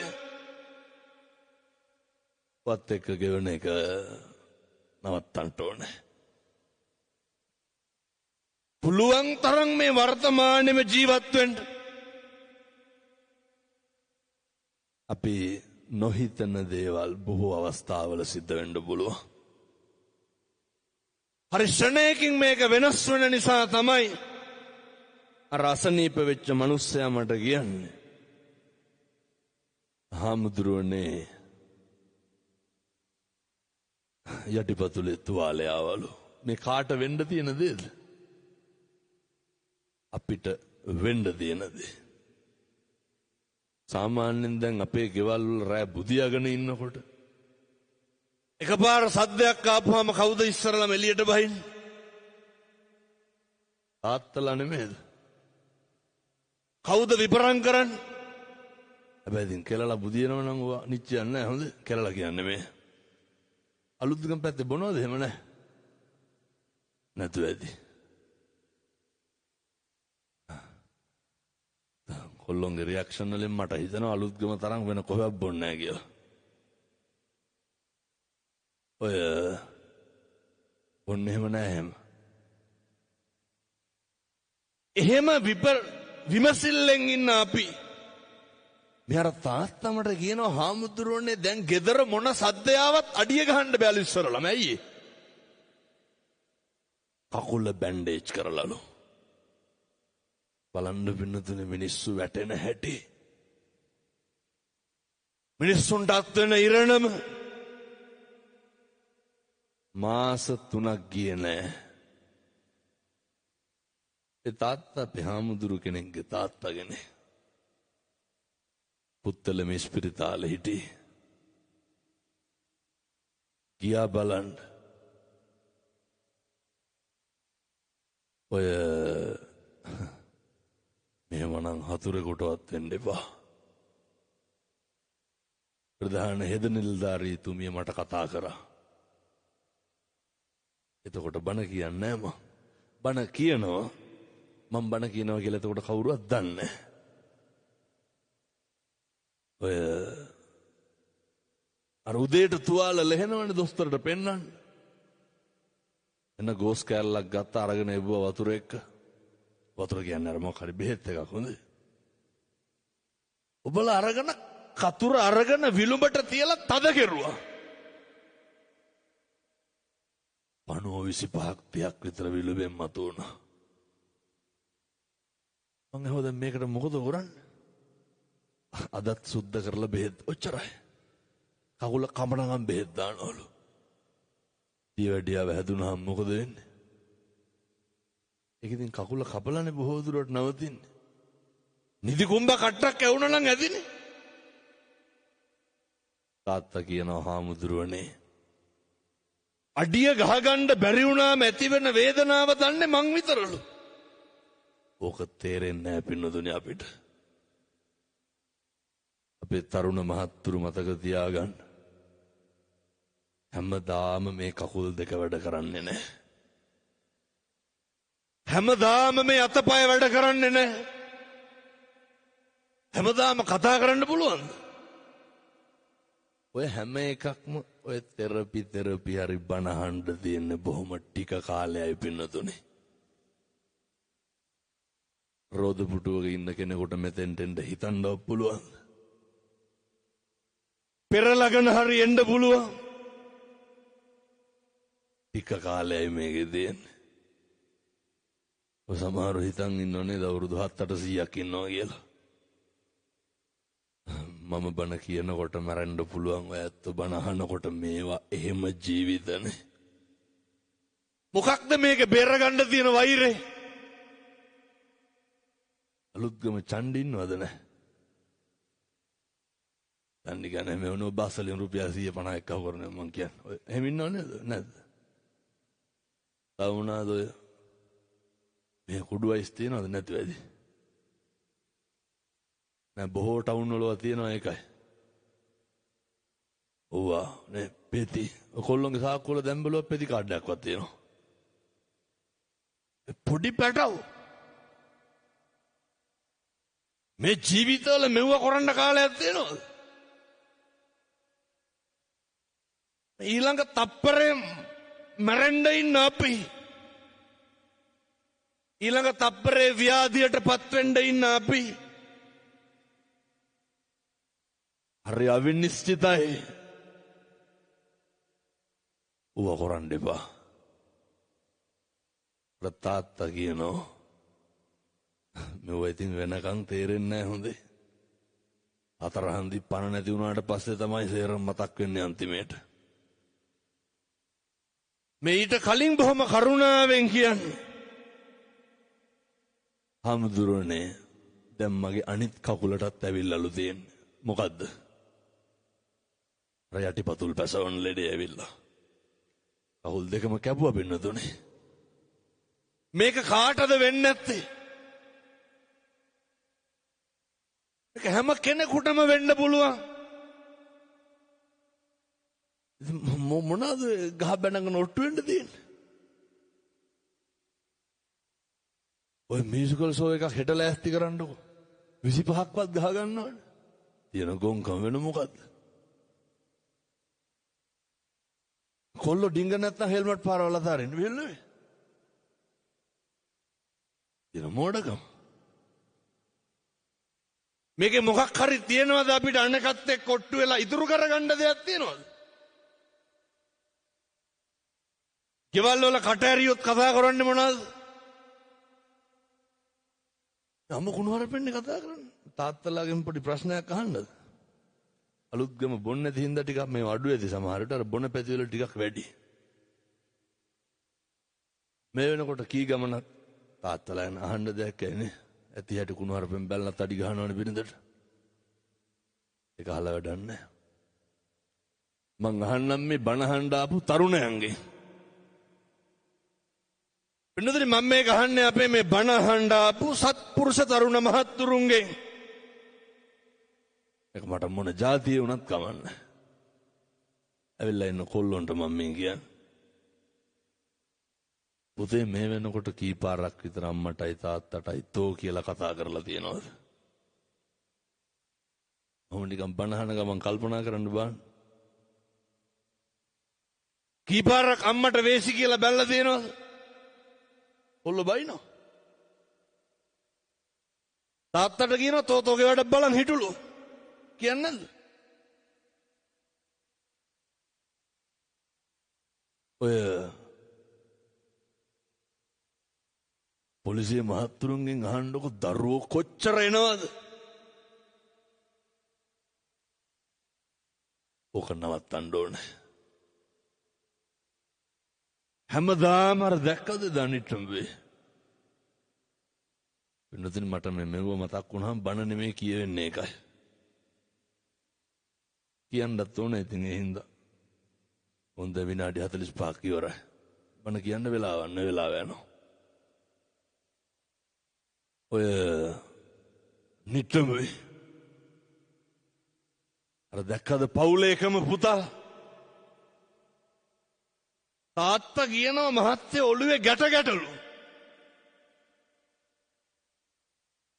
වත් එක්ක ගෙවන එක නවත්තන්න ඕනේ. පුළුවන් තරම් මේ වර්තමානයේම ජීවත් වෙන්න. අපි නොහිතන දේවල් බොහෝ අවස්ථාවල සිද්ධ වෙන්න පුළුවන්. හරි ක්ෂණයකින් මේක වෙනස් වෙන නිසා තමයි අර අසනීප වෙච්ච මිනිස්සයා මට කියන්නේ, හාමුදුරුවනේ යටිපතුලේ තුවාලය ආවලු. මේ කාට වෙන්න තියෙන දේද? අපිට වෙන්න තියෙන දේ. සාමාන්‍යයෙන් දැන් අපේ ගෙවල් වල රෑ බුදියාගෙන ඉන්නකොට එකපාර සද්දයක් ආපුවාම කවුද ඉස්සරලම එළියට බහින්නේ? තාත්තලා නෙමෙයිද? කවුද විපරම් කරන්නේ? හැබැයි ඉතින් කෙලලා බුදියනවා නම් ඔවා නිච්චයක් නෑ හොඳ. කෙලලා කියන්නේ මේ අලුත්ගම පැත්තේ බොනවද එහෙම නෑ? නැතුව ඇති. කොල්ලොන්ගේ රියැක්ෂන් වලින් මට හිතෙනවා අලුත්ගම තරම් වෙන කොහෙවත් බොන්නේ නෑ කියලා. ඔය බොන්නේ එහෙම නෑ එහෙම. එහෙම විමසිල්ලෙන් ඉන්න අපි මේ අර තාත්තා මට කියනවා හාමුදුරුවනේ දැන් ගෙදර මොන සද්දයාවත් අඩිය ගහන්න බෑලු ඉස්සරලම. ඇයි ඒ? කකුල බැන්ඩේජ් කරලාලු. බලන්න පින්නතුනේ මිනිස්සු වැටෙන හැටි. මිනිස්සුන්ට අත් වෙන ඉරණම. මාස 3ක් ගියේ නෑ. ඒ තාත්තා අපේ හාමුදුරු කෙනෙක්ගේ තාත්තා කෙනෙක්. පුත්තලම ඉස්පිරිතාලේ හිටියේ. ගියා බලන්න. ඔය මෙහෙමනම් හතුරෙකුටවත් වෙන්න එපා. ප්‍රධාන හෙද නිලධාරීතුමිය මට කතා කරා. එතකොට බණ කියන්නේ නෑ මං. බණ කියනවා මං බණ කියනවා කියලා එතකොට කවුරුවත් දන්නේ නෑ. ඔය අර උදේට තුවාල ලෙහෙනවනේ දොස්තරට පෙන්නන්න. එන්න ගෝස් කෑල්ලක් ගත්ත අරගෙන එබුවා වතුර එක්ක. වතුර කියන්නේ අර මොකක් හරි බෙහෙත් එකක් හොඳේ. ඔබලා අරගෙන කතුර අරගෙන විලුඹට තියලා තද කෙරුවා. පණුව 25ක් 30ක් විතර විලුඹෙන් මතු වුණා. මං ඇහුවා දැන් මේකට මොකද කරන්නේ? අදත් සුද්ධ කරලා බෙහෙත් ඔච්චරයි. කකුල කමනගම් බෙහෙත් දානවලු. දියවැඩියාව හැදුනහම මොකද වෙන්නේ? ඒක ඉතින් කකුල කපලානේ බොහෝ දුරට නවතින්නේ. නිදි කුඹ කට්ටක් ඇවුනා නම් ඇතිනේ. තාත්තා කියනවා හාමුදුරුවනේ අඩිය ගහගන්න බැරි වුණාම ඇතිවෙන වේදනාව දන්නේ මං විතරලු. ඕක තේරෙන්නේ නැහැ පින්නදුනේ අපිට. අපේ තරුණ මහත්තුරු මතක තියාගන්න. හැමදාම මේ කකුල් දෙක වැඩ කරන්නේ නැහැ. හැමදාම මේ අතපය වැඩ කරන්නේ නැහැ. හැමදාම කතා කරන්න පුළුවන්ද? ඔය හැම එකක්ම ඔය තෙරපි තෙරපි හරි බණ අහන්න තියෙන බොහොම ටික කාලයයි පින්නතුනේ. රෝද පුටුවක ඉන්න කෙනෙකුට මෙතෙන්ට එන්න හිතන්නවත් පුළුවන්ද? පෙරලගෙන හරි එන්න පුළුවන්. ටික කාලයයි මේකේ තියෙන්නේ. ඔය සමහරව හිතන් ඉන්නව නේද අවුරුදු 7-800ක් ඉන්නවා කියලා. මම බණ කියනකොට මැරෙන්න පුළුවන්. ඔය ඇත්ත බණ අහනකොට මේවා එහෙම ජීවිතනේ. මොකක්ද මේක බේරගන්න තියෙන වෛරේ? අලුත්ගම චණ්ඩි ඉන්නවද නැහැ? චණ්ඩි කියන්නේ මේ වුණෝ බස්සලින් රුපියල් 150 එක්කව කරනවා මං කියන්නේ. ඔය එහෙම ඉන්නව නේද? නැද්ද? තව මොනවාද ඔය මේ කුඩු අයිස් තියනවද නැතුව ඇති? නෑ බොහෝ ටවුන් වල තියෙනවා ඒකයි. ඔව්වා නේ පෙති. ඔය කොල්ලොන්ගේ සාක්කුව වල දැන් බැලුවා පෙති කාඩ් එකක්වත් තියෙනවා. පොඩි පැටව් මේ ජීවිතවල මෙව්ව කරන්න කාලයක් තියෙනවද? ඊළඟ තප්පරේ මැරෙන්න ඉන්න අපි. ඊළඟ තප්පරේ ව්‍යාධියටපත් වෙන්න ඉන්න අපි. හරි අවිනිශ්චිතයි. ඌව කරන්න එපා. තාත්තා කියනවා මෙව ඉතින් වෙනකන් තේරෙන්නේ නැහැ හොඳේ. හතරහන්දි පණ නැති වුණාට පස්සේ තමයි සේරම මතක් වෙන්නේ අන්තිමේට. මේ ඊට කලින් බොහොම කරුණාවෙන් කියන්නේ. හාමුදුරුවනේ දැන් මගේ අනිත් කකුලටත් ඇවිල්ලාලු තියෙන්නේ. මොකද්ද? අර යටිපතුල් පැසවන ලෙඩේ ඇවිල්ලා. කකුල් දෙකම කැපුවා පින්නතුනේ. මේක කාටද වෙන්නේ නැත්තේ? මේක හැම කෙනෙකුටම වෙන්න පුළුවන්. මොනවාද ගහ බැනගෙන ඔට්ටු වෙන්න තියෙන්නේ? ඔය මියුසිකල් ෂෝ එකක් හෙට ලෑස්ති කරන්නකෝ. 25ක්වත් ගහ ගන්න ඕනේ. තියෙන ගොංකම වෙන මොකද්ද? කොල්ලෝ ඩිංග නැත්තම් හෙල්මට් පාරවල අතාරින්න වෙන්නේ. තියෙන මෝඩකම. මේකේ මොකක් හරි තියෙනවද අපිට අනකත් එක්ක ඔට්ටු වෙලා ඉතුරු කරගන්න දෙයක් තියෙනවද? ගෙවල් වල කට ඇරියොත් කතා කරන්නේ මොනවද? අම්ම කුණුහරුපෙන්නේ කතා කරන්නේ. තාත්තලාගෙන් පොඩි ප්‍රශ්නයක් අහන්නද? අලුත්ගම බොන්න නැති හින්දා ටිකක් මේ අඩු ඇති සමහරට අර බොන පැති වල ටිකක් වැඩි. මේ වෙනකොට කී ගමනක් තාත්තලා යන අහන්න දෙයක් ඇයිනේ. ඇති හැටි කුණු හරපෙන් බැලලා තඩි ගහනවනේ බිරිඳට. ඒක අහලා වැඩක් නැහැ. මං අහන්නම් මේ බණ අහන්න ආපු තරුණයන්ගේ. පින්නතුනි මම මේක අහන්නේ අපේ මේ බණ අහන්න ආපු සත්පුරුෂ තරුණ මහත්තුරුන්ගෙන්. ඒක මට මොන ජාතිය වුණත් කමන්නේ. ඇවිල්ලා ඉන්න කොල්ලොන්ට මම මේ කියන්නේ. පුතේ මේ වෙනකොට කී පාරක් විතර අම්මටයි තාත්තටයි තෝ කියලා කතා කරලා තියෙනවද? මම නිකන් බණ අහන ගමන් කල්පනා කරන්න බාන්න. කී පාරක් අම්මට වේසි කියලා බැලලා තියෙනවද? කොල්ලෝ බයිනවා. තාත්තට කියනවා තෝ තෝගේ වැඩ බලන් හිටුලු. කියන්නේ නැද්ද? ඔය පොලිසිය මහත්තුරුන්ගෙන් අහන්නකො දරුවෝ කොච්චර එනවද? ඕක නවත්තන්න ඕනේ. හැමදාම අර දැක්කද දනිට්ටම් වේ. වෙනදින් මට මේ මෙව මතක් වුණාම බණ නෙමෙයි කියවෙන්නේ ඒකයි. කියන්නත් ඕනේ ඉතින් ඒ හින්දා. හොඳ විනාඩි 45ක් ඉවරයි. බණ කියන්න වෙලාවක් නෑ, වෙලාව යනවා. ඔය නිට්ටම් වේ. අර දැක්කද පවුලේ එකම පුතා? තාත්තා කියනවා මහත්තයා ඔළුවේ ගැට ගැටලු.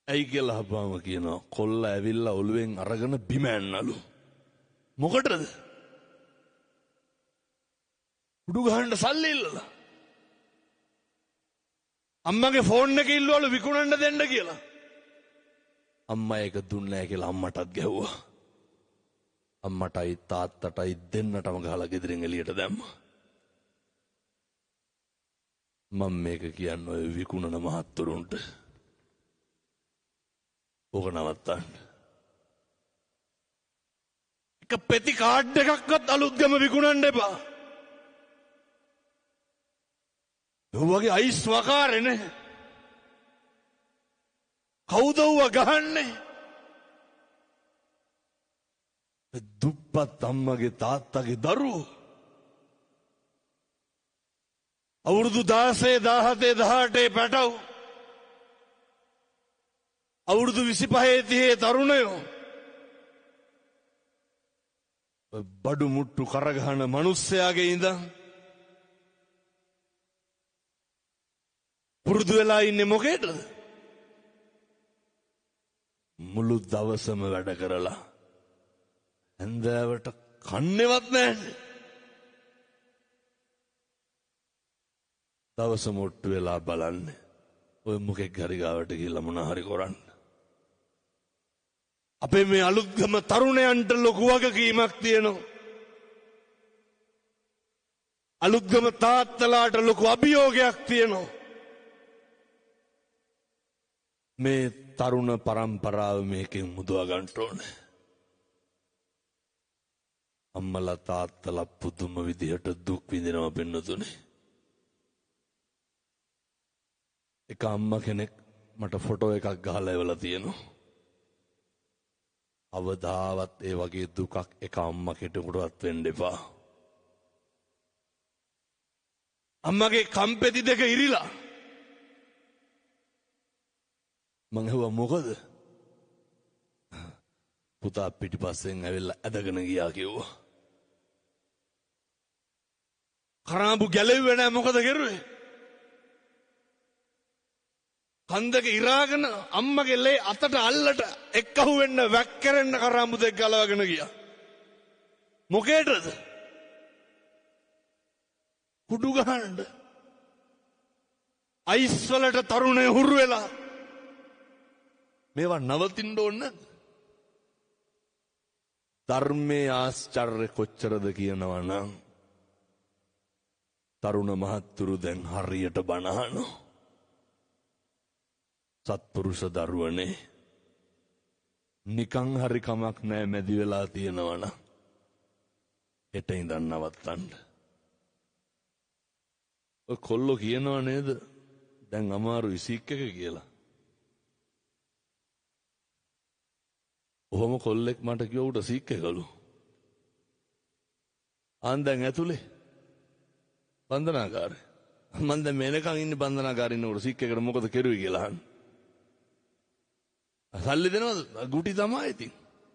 ඇයි කියලා අහපුවාම කියනවා කොල්ලා ඇවිල්ලා ඔළුවෙන් අරගෙන බිම ඇන්නලු. මොකටද? උඩු ගහන්න සල්ලි ඉල්ලලා. අම්මගේ ෆෝන් එක ඉල්ලුවලු විකුණන්න දෙන්න කියලා. අම්මා ඒක දුන්නේ නැහැ කියලා අම්මටත් ගැහුවා. අම්මටයි තාත්තටයි දෙන්නටම ගහලා ගෙදරින් එළියට දැම්මා. මම මේක කියන්න ඔය විකුණන මහත්තුරුන්ට. ඕක නවත්තන්න. එක පෙති කාඩ් එකක්වත් අලුත්ගම විකුණන්න එපා. ඔව් වගේ අයිස් වකාරනේ. කවුද ඌව ගහන්නේ? දුප්පත් අම්මගේ තාත්තගේ දරුවෝ. අවුරුදු 16 17 18 පැටව්. අවුරුදු 25 30 තරුණයෝ. බඩු මුට්ටු කරගහන මිනිස්සයාගේ ඉඳන් පුරුදු වෙලා ඉන්නේ මොකේද? මුළු දවසම වැඩ කරලා හැන්දෑවට කන්නේවත් නැහැ. දවසම ඔට්ටු වෙලා බලන්නේ ඔය මොකෙක් හරි ගාවට ගිහලා මොන හරි කරන්න. අපේ මේ අලුත්ගම තරුණයන්ට ලොකු වගකීමක් තියෙනවා. අලුත්ගම තාත්තලාට ලොකු අභියෝගයක් තියෙනවා. මේ තරුණ පරම්පරාව මේකෙන් මුදවා ගන්න ඕනේ. අම්මලා තාත්තලා පුදුම විදිහට දුක් විඳිනවා පින්නතුනේ. එක අම්මා කෙනෙක් මට ෆොටෝ එකක් ගහලා එවලා තියෙනවා. අවදාවත් ඒ වගේ දුකක් එක අම්මා කෙනෙකුටවත් වෙන්න එපා. අම්මගේ කම්පෙති දෙක ඉරිලා. මං ඇහුවා මොකද? පුතා පිටිපස්සෙන් ඇවිල්ලා ඇදගෙන ගියා කිව්වා. කරාඹු ගැලෙව්වේ නෑ, මොකද කරුවේ? කන් දෙක ඉරාගෙන අම්මගේ ලේ අතට අල්ලට එක්කහුව වෙන්න වැක්කරෙන්න කරාඹු දෙක ගලවගෙන ගියා. මොකේටද? කුඩු ගහන්න. අයිස් වලට තරුණය හුරු වෙලා. මේවා නවතින්න ඕන නැද්ද? ධර්මයේ ආශ්චර්ය කොච්චරද කියනවා නම් තරුණ මහත්තුරු දැන් හරියට බණ අහනවා. සත්පුරුෂ දරුවනේ, නිකන් හරි කමක් නෑ මැදි වෙලා තියෙනවනම් හෙට ඉඳන් නවත්තන්න. ඔය කොල්ලෝ කියනවා නේද දැන් අමාරුයි සීක් එක කියලා. ඔහොම කොල්ලෙක් මට කිව්වා ඌට සීක් එකලු. ආන් දැන් ඇතුලේ බන්ධනාගාරේ. මං දැන් මේනකන් ඉන්නේ බන්ධනාගාරේ ඉන්නකොට සීක් එකට මොකද කෙරුවේ කියලා අහන්න. සල්ලි දෙනවද? ගුටි තමයි ඉතින්.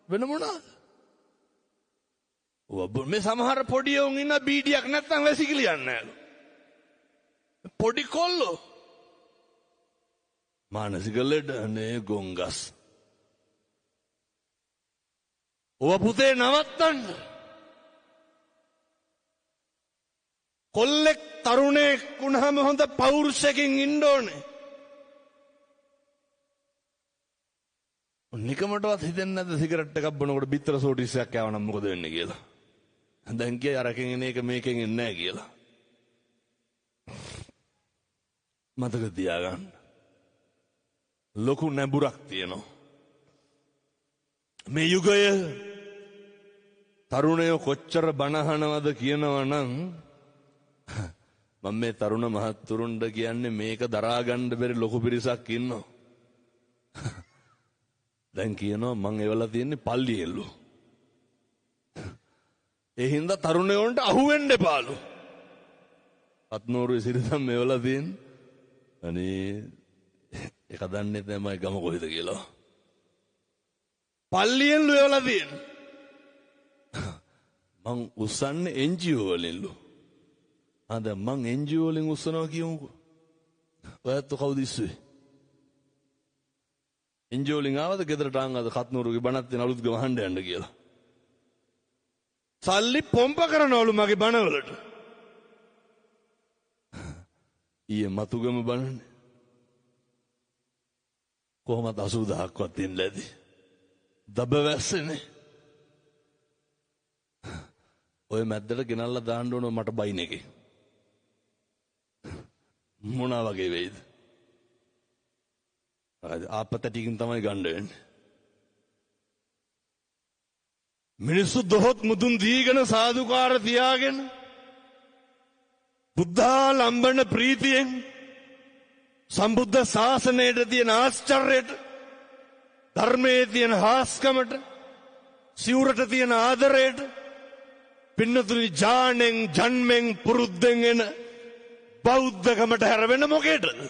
වෙන මොනවාද? ඔව් මේ සමහර පොඩි උන් ඉන්න බීඩියක් නැත්තම් වැසිකිලි යන්නේ නෑලු. පොඩි කොල්ලෝ. මානසික ලෙඩ නේ ගොංගස්. ඔව පුතේ නවත්තන්න. කොල්ලෙක් තරුණයෙක් වුණාම හොඳ පෞරුෂයකින් ඉන්න ඕනේ. නිකමටවත් හිතෙන්නේ නැද්ද සිගරට් එකක් බොනකොට බිත්තර සෝටිස් එකක් කෑව නම් මොකද වෙන්නේ කියලා? දැන් කියයි අරකින් එන එක මේකෙන් එන්නේ නැහැ කියලා. මතක තියාගන්න. ලොකු නැඹුරක් තියෙනවා. මේ යුගය තරුණයෝ කොච්චර බනහනවද කියනවා නම් මම මේ තරුණ මහත්තුරුන්ට කියන්නේ මේක දරා ගන්න බැරි ලොකු පිරිසක් ඉන්නවා. දැන් කියනවා මං එවලා තියෙන්නේ පල්ලියෙල්ලු. ඒ හින්දා තරුණයෝන්ට අහුවෙන්න එපාලු. අත්නෝරුවේ සිරිතම් එවලා තියෙන්නේ. අනේ ඒක දන්නේ නැහැ මම ගම කොහෙද කියලා. පල්ලියෙන්ලු එවලා තියෙන්නේ. මං උස්සන්නේ NGO වලින්ලු. ආ දැන් මං NGO වලින් උස්සනවා කියමුකෝ. ඔයත් කවුද ඉස්සුවේ? NGO වලින් ආවද ගෙදරට ආන් අද කත්නూరుගේ බණක් තියෙන අලුත් ගම අහන්න යන්න කියලා. සල්ලි පොම්ප කරනවලු මගේ බණවලට. ඊයේ මතුගම බණනේ. කොහොමද 80000ක්වත් දෙන්න ඇති. දබ වැස්සනේ. ඔය මැද්දට ගෙනල්ලා දාන්න ඕන මට බයින් එකේ. මොනා වගේ වෙයිද? ආපත ටිකින් තමයි ගන්න වෙන්නේ. මිනිස්සු දොහොත් මුදුන් දීගෙන සාදුකාර තියාගෙන බුද්ධාලම්බන ප්‍රීතියෙන් සම්බුද්ධ ශාසනයට තියෙන ආශ්චර්යයට, ධර්මයේ තියෙන හාස්කමට, සිවුරට තියෙන ආදරයට, පින්නතුනි ජානෙන් ජන්මෙන් පුරුද්දෙන් එන බෞද්ධකමට හැර වෙන මොකේටද?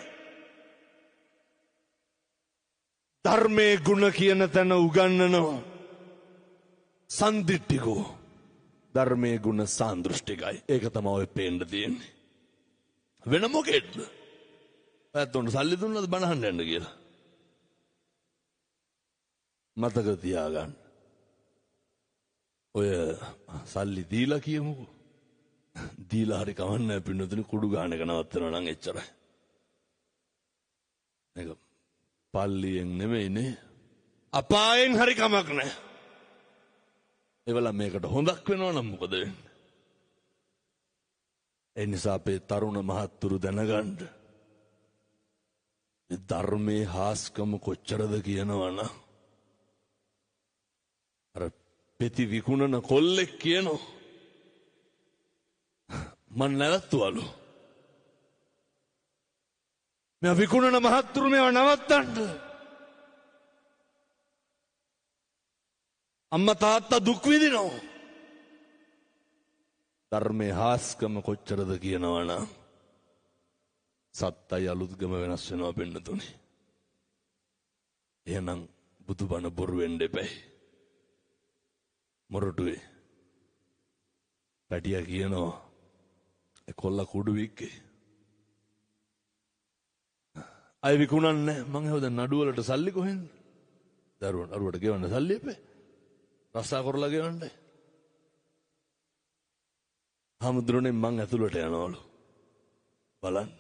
ධර්මයේ ගුණ කියන තැන උගන්වනවා. සන්දිට්ඨිකෝ ධර්මයේ ගුණ සාන්දෘෂ්ටිකයි. ඒක තමයි ඔය පේන්න තියෙන්නේ. වෙන මොකේද? ඔයත් උන් සල්ලි දුන්නද බණ අහන්න යන්න කියලා? මතක තියාගන්න. ඔය සල්ලි දීලා කියමුකෝ. දීලා හරි කවන්නේ නැහැ පින්නතුනි, කුඩු ගාන එක නවත්තනවා නම් එච්චරයි. මේක පල්ලියෙන් නෙමෙයිනේ. අපායෙන් හරි කමක් නැහැ. ඒවලා මේකට හොඳක් වෙනවා නම් මොකද වෙන්නේ? ඒ නිසා අපේ තරුණ මහත්තුරු දැනගන්න. මේ ධර්මයේ හාස්කම කොච්චරද කියනවනම් අර පෙති විකුණන කොල්ලෙක් කියනවා මං නැවතුවලු. මේ විකුණන මහත්තුරු මේවා නවත්තන්න. අම්මා තාත්තා දුක් විඳිනවා. ධර්මයේ හාස්කම කොච්චරද කියනවනම් සත්තයි අලුත්ගම වෙනස් වෙනවා පින්නතුනේ. එහෙනම් බුදුබණ බොරු වෙන්න එපැයි. මොරටුවේ පැටියා කියනවා ඒ කොල්ලා කුඩු වික්කේ. අය විකුණන්නේ මං ඇහුවා දැන් නඩු වලට සල්ලි කොහෙන්ද? දරුවන් අරුවට ගෙවන්න සල්ලි එපේ. රස්සා කරලා ගෙවන්නයි. හමුදුරනේ මං ඇතුළට යනවලු. බලන්න.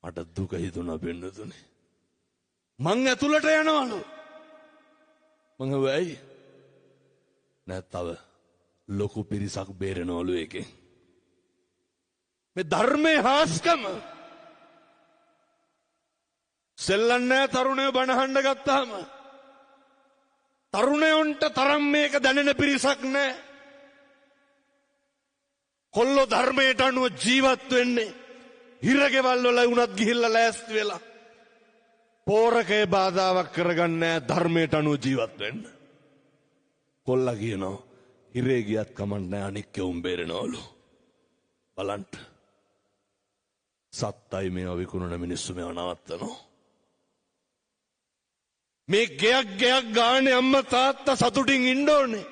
මට දුක හිතුණා පින්නතුනේ. මං ඇතුළට යනවලු. මං ඇහුවා ඇයි? නෑ තව ලොකු පිරිසක් බේරෙනවලු ඒකෙන්. මේ ධර්මයේ හාස්කම සෙල්ලම් නෑ තරුණයෝ බණ අහන්න ගත්තාම. තරුණයන්ට තරම් මේක දැනෙන පිරිසක් නෑ. කොල්ලෝ ධර්මයට අනුව ජීවත් වෙන්නේ හිරගෙවල් වල වුණත් ගිහිල්ලා ලෑස්ති වෙලා පෝරකේ බාධාවක් කරගන්නේ නැහැ ධර්මයට අනුව ජීවත් වෙන්න. කොල්ලා කියනවා හිරේ ගියත් කමක් නැහැ, අනික් උන් බේරෙනවලු. බලන්න. සත්තයි මේවා විකුණන මිනිස්සු මේවා නවත්තනවා. මේ ගෙයක් ගෙයක් ගානේ අම්මා තාත්තා සතුටින් ඉන්න ඕනේ.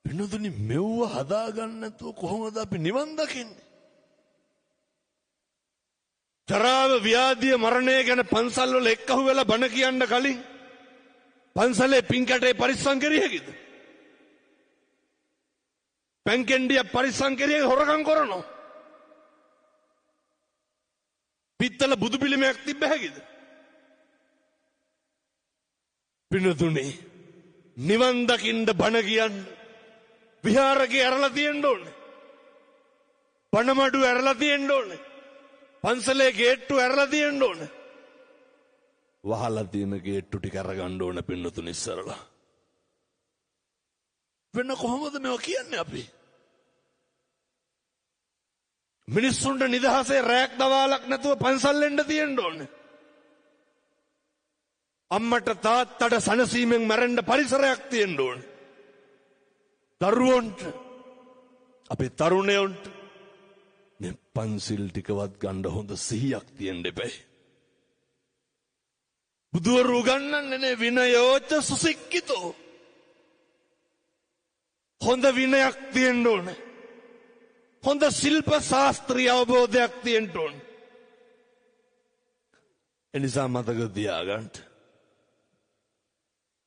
වෙනදුනි මෙව්ව හදාගන්න නැතුව කොහොමද අපි නිවන් දකින්නේ? ජරාව ව්‍යාධිය මරණය ගැන පන්සල් වල එක්කහුව වෙලා බණ කියන්න කලින් පන්සලේ පින් කැටේ පරිස්සම් කරිය හැකිද? පැන් කෙන්ඩිය පරිස්සම් කරිය හොරකම් කරනවා. පිත්තල බුදු පිළිමයක් තිබ්බ හැකිද? පිනතුනේ නිවන් දකින්න බණ කියන්න විහාරකේ ඇරලා තියෙන්න ඕනේ. බණමඩු ඇරලා තියෙන්න ඕනේ. පන්සලේ ගේට්ටු ඇරලා තියෙන්න ඕනේ. වහලා තියෙන ගේට්ටු ටික අරගන්න ඕන පින්නතුන් ඉස්සරලා. වෙන කොහොමද මේවා කියන්නේ අපි? මිනිස්සුන්ට නිදහසේ රැයක් දවාලක් නැතුව පන්සල් එන්න තියෙන්න ඕනේ. අම්මට තාත්තට සනසීමෙන් මැරෙන්න පරිසරයක් තියෙන්න ඕනේ. දරුවන්ට අපේ තරුණයන්ට මේ පන්සිල් ටිකවත් ගන්න හොඳ සිහියක් තියෙන්න එපා. බුදුවරු උගන්වන්නේ නේ විනයෝච සුසික්කිතෝ. හොඳ විනයක් තියෙන්න ඕනේ. හොඳ ශිල්ප ශාස්ත්‍රීය අවබෝධයක් තියෙන්න ඕනේ. එනිසා මතක තියාගන්න,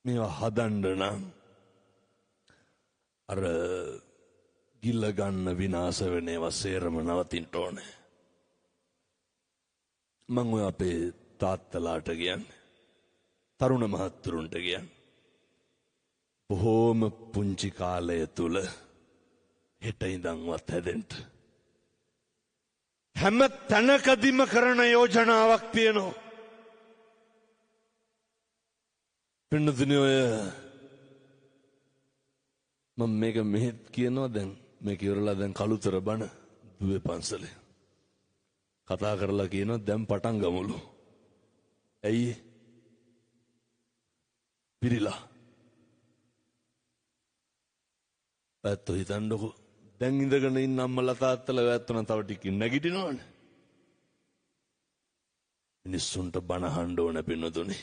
මේවා හදන්න නම් අර ගිල්ල ගන්න විනාශ වෙන ඒවා සේරම නවතින්න ඕනේ. මං ඔය අපේ තාත්තලාට කියන්නේ, තරුණ මහත්තුරුන්ට කියන්නේ, බොහෝම පුංචි කාලය තුල හෙට ඉඳන්වත් හැදෙන්න. හැම තැනකදීම කරන යෝජනාවක් තියෙනවා. පින්නතුනේ ඔය මම මේක මෙහෙත් කියනවා, දැන් මේක ඉවරලා දැන් කලුතර බණ දුවේ පන්සලේ කතා කරලා කියනවා දැන් පටන් ගමුලු. ඇයි? පිරිලා. ඇත්තෝ හිතන්නකෝ දැන් ඉඳගෙන ඉන්න අම්මලා තාත්තලා වැත්තෝ නම් තව ටිකකින් නැගිටිනවනේ. මිනිස්සුන්ට බණ අහන්න ඕන පින්නතුනේ.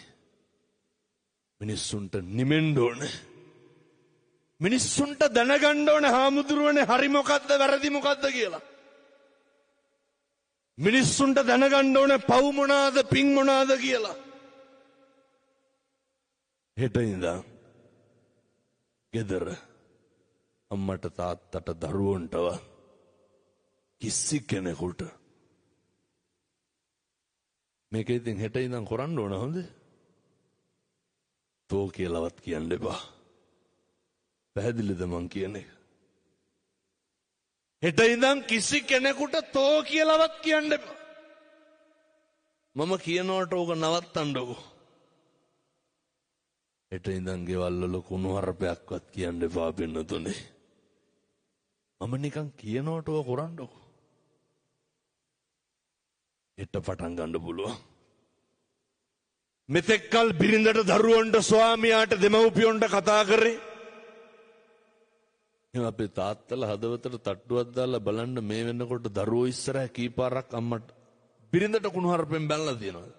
මිනිස්සුන්ට නිමෙන්න ඕනේ. මිනිස්සුන්ට දැනගන්න ඕනේ හාමුදුරුවනේ හරි මොකද්ද වැරදි මොකද්ද කියලා. මිනිස්සුන්ට දැනගන්න ඕනේ පව් මොනාද පින් මොනාද කියලා. හෙට ඉඳන් ගෙදර අම්මට තාත්තට දරුවන්ටව කිසි කෙනෙකුට මේක ඉතින් හෙට ඉඳන් කරන්න ඕන හොඳේ. තෝ කියලාවත් කියන්න එපා. පැහැදිලිද මං කියන එක? හෙට ඉඳන් කිසි කෙනෙකුට තෝ කියලාවත් කියන්න එපා. මම කියනවට ඕක නවත්තන්නකෝ. හෙට ඉඳන් ගෙවල් වල කුණු හරපයක්වත් කියන්න එපා පින්නතුනේ. මම නිකන් කියනවට ඕක කරන්නකෝ. හෙට පටන් ගන්න පුළුවන්. මෙතෙක්කල් බිරිඳට දරුවන්ට ස්වාමියාට දෙමව්පියන්ට කතා කරේ. එහෙනම් අපේ තාත්තලා හදවතට තට්ටුවක් දාලා බලන්න මේ වෙනකොට දරුවෝ ඉස්සරහ කීපාරක් අම්මට බිරිඳට කුණු හරපෙන් බැනලා තියෙනවද?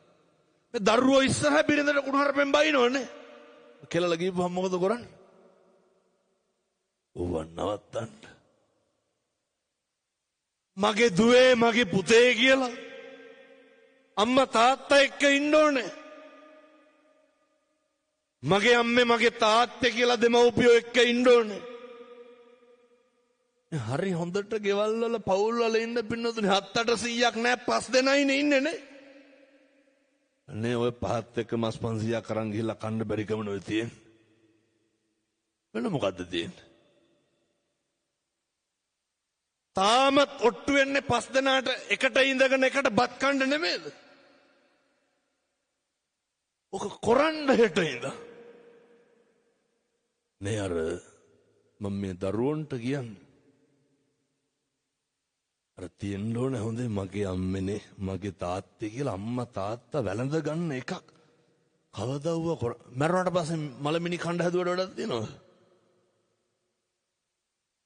මේ දරුවෝ ඉස්සරහ බිරිඳට කුණු හරපෙන් බයිනවනේ. කෙලලා ගිහපුවම මොකද කරන්නේ? ඌව නවත්තන්න. මගේ දුවේ මගේ පුතේ කියලා අම්මා තාත්තා එක්ක ඉන්න ඕනේ. මගේ අම්මේ මගේ තාත්තේ කියලා දෙමව්පියෝ එක්ක ඉන්න ඕනේ. හරි හොඳට ගෙවල් වල පවුල් වල ඉන්න පින්නතුනේ 7-800ක් නෑ 5 දෙනයිනේ ඉන්නේ නේ. අනේ ඔය පහත් එක්ක මස් 500ක් අරන් ගිහිල්ලා කන්න බැරි කම නෙවෙයි තියෙන්නේ. වෙන මොකද්ද තියෙන්නේ? තාමත් ඔට්ටු වෙන්නේ 5 දෙනාට එකට ඉඳගෙන එකට බත් කන්න නෙමෙයිද? ඔක කරන්න හෙට ඉඳන්. නේ අර මම මේ දරුවන්ට කියන්නේ අර තියෙන්න ඕනේ හොඳේ මගේ අම්මනේ මගේ තාත්තේ කියලා අම්මා තාත්තා වැළඳ ගන්න එකක්. කවදා වුව මැරුණාට පස්සේ මලමිනි කණ්ඩ හැදුවට වැඩක් තියෙනවද?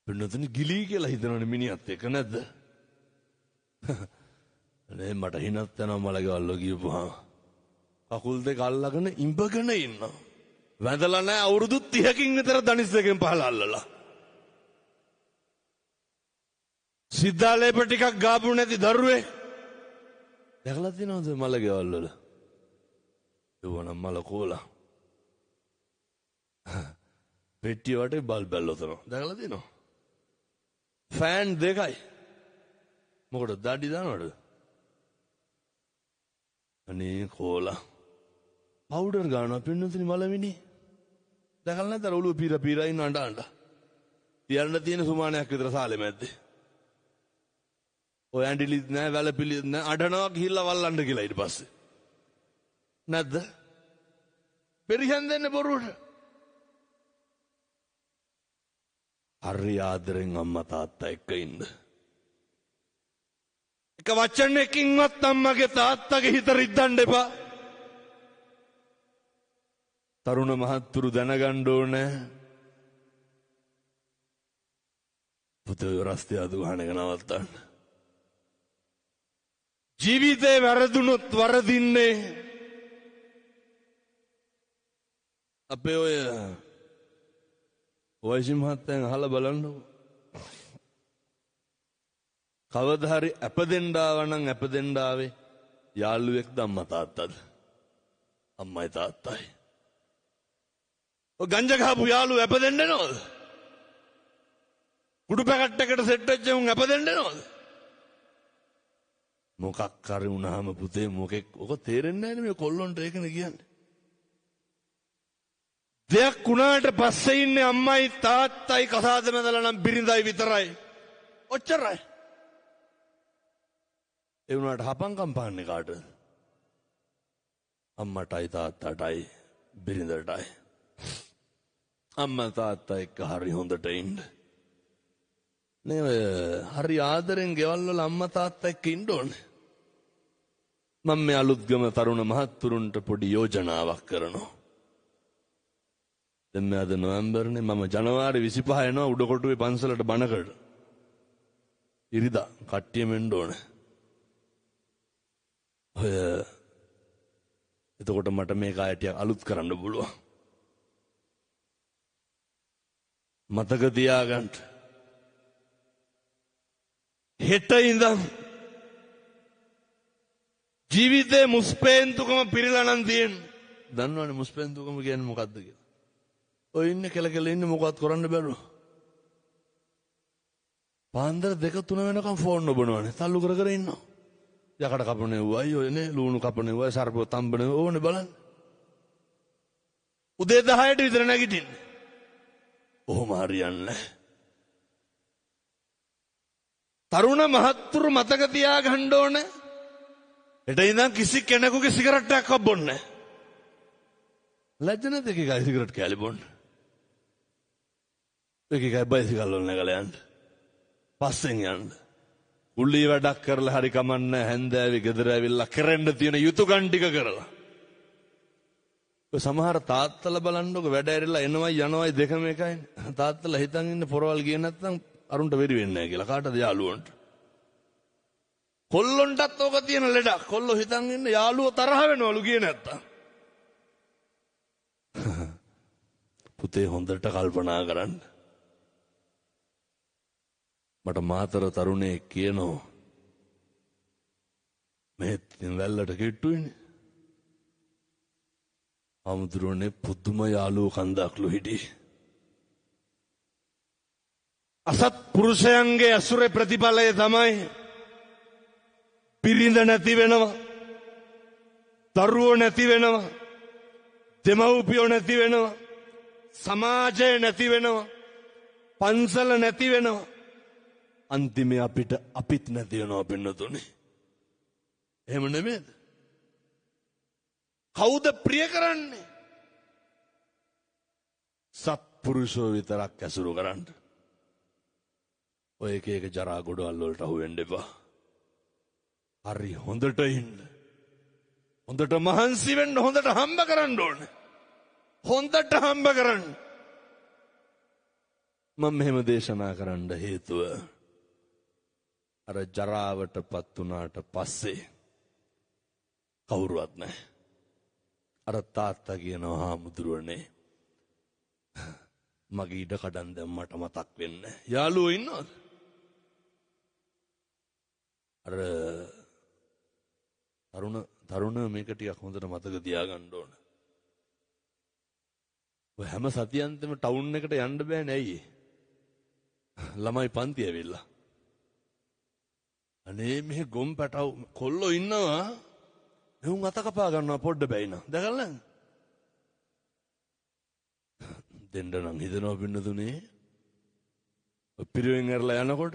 පින්නතුනි ගිලී කියලා හිතනවනේ මිනිහත් එක නැද්ද? අනේ මට හිනත් යනවා මලගෙවල් වල ගියපුවාම. කකුල් දෙක අල්ලගෙන ඉඹගෙන ඉන්නවා. වැඳලා නැහැ අවුරුදු 30කින් විතර දනිස් දෙකෙන් පහළ අල්ලලා. සිද්ධාලේප ටිකක් ගාපු නැති දරුවේ දැකලා තියෙනවද මලගෙවල් වල? ඒවනම් මල කෝලා. පෙට්ටිය වටේ බල් බැල්ල ඔතනවා. දැකලා තියෙනවද? ෆෑන් දෙකයි. මොකටද දඩි දානවද? අනේ කෝලා. පවුඩර් ගන්නවා පින්නතුනි මලමිනි. දැකලා නැද්ද අර ඔළුව පීර පීර ඉන්න අඬ අඬ. තියන්න තියෙන සුමානයක් විතර සාලේ මැද්දේ. ඔය ඇඬිලිත් නෑ වැලපිලිත් නෑ අඬනවා ගිහිල්ලා වල්ලන්න කියලා ඊට පස්සේ. නැද්ද? පෙරිහන් දෙන්න බොරුවට. හරි ආදරෙන් අම්මා තාත්තා එක්ක ඉන්න. එක වචනයකින්වත් අම්මගේ තාත්තගේ හිත රිද්දන්න එපා. තරුණ මහත්තුරු දැනගන්න ඕනේ. පුතේ රස්තියාදු ගහන එක නවත්තන්න. ජීවිතේ වැරදුනොත් වරදින්නේ අපේ ඔය වයිසි මහත්තයන් අහලා බලන්නකෝ. කවදා හරි ඇප දෙන්න ආවා නම් ඇප දෙන්න ආවේ යාළුවෙක්ද අම්මා තාත්තද? අම්මයි තාත්තයි. ඔය ගංජා ගහපු යාළුවෝ ඇප දෙන්න එනවද? කුඩු පැකට් එකට සෙට් වෙච්ච උන් ඇප දෙන්න එනවද? මොකක් හරි වුණාම පුතේ මොකෙක් ඔක තේරෙන්නේ නැහැ මේ කොල්ලොන්ට ඒකනේ කියන්නේ. දෙයක් වුණාට පස්සේ ඉන්නේ අම්මයි තාත්තයි කසාද මැදලා නම් බිරිඳයි විතරයි. ඔච්චරයි. ඒ වුණාට හපංකම් පාන්නේ කාටද? අම්මටයි තාත්තටයි බිරිඳටයි. අම්මා තාත්තා එක්ක හරි හොඳට ඉන්න. නේ ඔය හරි ආදරෙන් ගෙවල් වල අම්මා තාත්තා එක්ක ඉන්න ඕනේ. මම මේ අලුත්ගම තරුණ මහත්තුරුන්ට පොඩි යෝජනාවක් කරනවා. දැන් මේ අද නොවැම්බර්නේ මම ජනවාරි 25 එනවා උඩකොටුවේ පන්සලට බණකට. ඉරිදා කට්ටියම එන්න ඕනේ. ඔය එතකොට මට මේක ආය ටිකක් අලුත් කරන්න පුළුවන්. මතක තියාගන්න. හෙට ඉඳන් ජීවිතේ මුස්පේන්තුකම පිරিলা නම් තියෙන්නේ. දන්නවනේ මුස්පේන්තුකම කියන්නේ මොකද්ද කියලා. ඔය ඉන්නේ කෙල කෙල ඉන්නේ මොකවත් කරන්න බැරුව. පාන්දර 2-3 වෙනකම් ෆෝන් ඔබනවනේ. තල්ලු කර කර ඉන්නවා. යකඩ කපන එව්වයි ඔය නේ ලූණු කපන එව්වයි සර්පව තම්බන ඕනේ බලන්න. උදේ 10ට විතර නැගිටින්නේ. ඔහොම හරියන්නේ නැහැ. තරුණ මහත්තුරු මතක තියාගන්න ඕනේ. හෙට ඉඳන් කිසි කෙනෙකුගේ සිගරට් එකක්වත් බොන්නේ නැහැ. ලැජ්ජ නැද්ද එක එකයි සිගරට් කෑලි බොන්න? එක එකයි බයිසිකල් වල නැගලා යන්න. පස්සෙන් යන්න. කුලී වැඩක් කරලා හරි කමන්නේ හැන්දෑවේ ගෙදර ඇවිල්ලා කරන්න තියෙන යුතුයකම් ටික කරලා. ඔය සමහර තාත්තලා බලන්නකො වැඩ ඇරිලා එනවයි යනවයි දෙකම එකයිනේ. තාත්තලා හිතන් ඉන්නේ පොරවල් ගියේ නැත්නම් අරුන්ට වෙරි වෙන්නේ නැහැ කියලා. කාටද යාළුවන්ට? කොල්ලොන්ටත් ඕක තියෙන ලෙඩක්. කොල්ලෝ හිතන් ඉන්නේ යාළුවෝ තරහ වෙනවලු ගියේ නැත්තම්. පුතේ හොඳට කල්පනා කරන්න. මට මාතර තරුණයෙක් කියනවා මෙහෙත් ඉතින් වැල්ලට කිට්ටුයිනේ. හාමුදුරුවනේ පුදුම යාළුවෝ කන්දක්ලු හිටියේ. අසත් පුරුෂයන්ගේ ඇසුරේ ප්‍රතිඵලය තමයි බිරිඳ නැති වෙනවා, දරුවෝ නැති වෙනවා, දෙමව්පියෝ නැති වෙනවා, සමාජය නැති වෙනවා, පන්සල නැති වෙනවා, අන්තිමේ අපිට අපිත් නැති වෙනවා පින්නතුනේ. එහෙම නෙමෙයිද? කවුද ප්‍රිය කරන්නේ? සත්පුරුෂෝ විතරක් ඇසුරු කරන්න. ඔය එක එක ජරා ගොඩවල් වලට අහු වෙන්න එපා. හරි හොඳට ඉන්න. හොඳට මහන්සි වෙන්න, හොඳට හම්බ කරන්න ඕනේ. හොඳට හම්බ කරන්න. මම මෙහෙම දේශනා කරන්න හේතුව අර ජරාවට පත් වුණාට පස්සේ කවුරුවත් නැහැ. අර තාත්තා කියනවා, හාමුදුරුවනේ මගේ ඉඩ කඩන් දැන් මට මතක් වෙන්නේ. යාළුවෝ ඉන්නවද? අර තරුණ තරුණ මේක ටිකක් හොඳට මතක තියාගන්න ඕන. ඔය හැම සතියන්තෙම ටවුන් එකට යන්න බෑනේ ඇයි? ළමයි පන්ති ඇවිල්ලා. අනේ මෙහෙ ගොම් පැටව් කොල්ලෝ ඉන්නවා. මෙවුන් අත කපා ගන්නවා පොඩ්ඩ බැයි නම්. දැකලා නැද්ද? දෙන්න නම් හිතනවා පින්නතුනේ. ඔය පිරිවෙන් ඇරලා යනකොට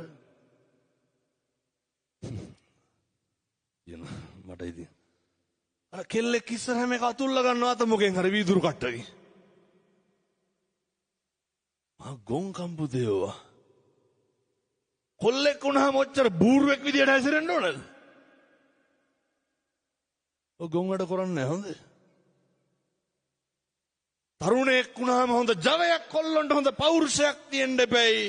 කියනවා මට ඉතින් අර කෙල්ලෙක් ඉස්සරහම එක අතුල්ල ගන්නවා අත මොකෙන් හරි වීදුරු කට්ටකින්. මා ගොන් කම්පු දේවා. කොල්ලෙක් වුණාම ඔච්චර බූරුවෙක් විදියට හැසිරෙන්න ඕනද? ඔය ගොන් වැඩ කරන්නේ නැහැ හොඳේ. තරුණයෙක් වුණාම හොඳ ජවයක් කොල්ලොන්ට හොඳ පෞරුෂයක් තියෙන්න එපැයි.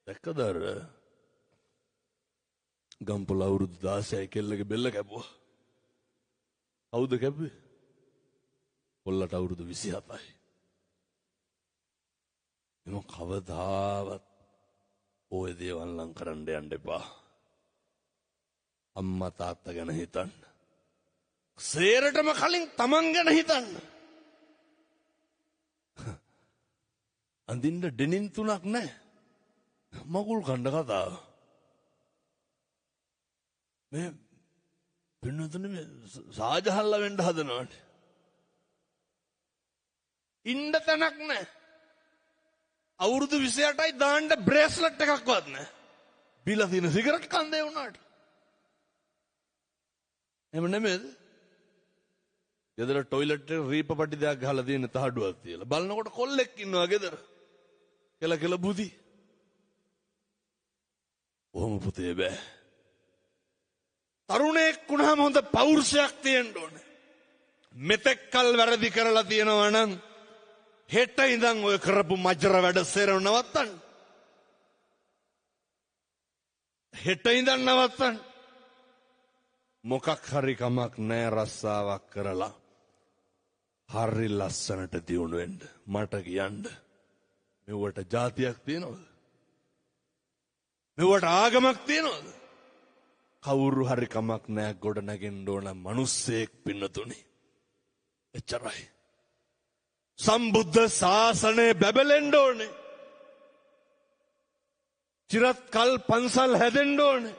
දැක්කද අර ගම්පොළ අවුරුදු 16යි කෙල්ලගේ බෙල්ල කැපුවා. කවුද කැපුවේ? කොල්ලට අවුරුදු 27යි. එම කවදාවත් ඔය දේවල් ලං කරන්න යන්න එපා. අම්මා තාත්තා ගැන හිතන්න. සේරටම කලින් තමන් ගැන හිතන්න. අඳින්න ඩෙනින් තුනක් නැහැ. මගුල් කණ්ඩ කතාව. මේ පින්නතුනේ මේ සාජහල්ලා වෙන්න හදනවනේ. ඉන්න තැනක් නැහැ. අවුරුදු 28යි දාන්න බ්‍රේස්ලට් එකක්වත් නැහැ. බිලා තියෙන සිගරට් කන්දේ වුණාට. එහෙම නෙමෙයිද? ගෙදර ටොයිලට් එක රීප පටි දෙයක් ගහලා තියෙන තහඩුවක් තියලා. බලනකොට කොල්ලෙක් ඉන්නවා ගෙදර. කෙල කෙල බුදි. ඔහොම පුතේ බෑ. තරුණයෙක් වුණාම හොඳ පෞරුෂයක් තියෙන්න ඕනේ. මෙතෙක් කල් වැරදි කරලා තියෙනවා නම් හෙට ඉඳන් ඔය කරපු මජර වැඩ සේරම නවත්තන්න. හෙට ඉඳන් නවත්තන්න. මොකක් හරි කමක් නෑ රස්සාවක් කරලා හරි ලස්සනට දියුණු වෙන්න. මට කියන්න මෙව්වට ජාතියක් තියෙනවද? මෙව්වට ආගමක් තියෙනවද? කවුරු හරි කමක් නෑ ගොඩ නැගෙන්න ඕන මිනිස්සෙක් පින්නතුනි. එච්චරයි. සම්බුද්ධ ශාසනය බැබලෙන්න ඕනේ. චිරත් කල් පන්සල් හැදෙන්න ඕනේ.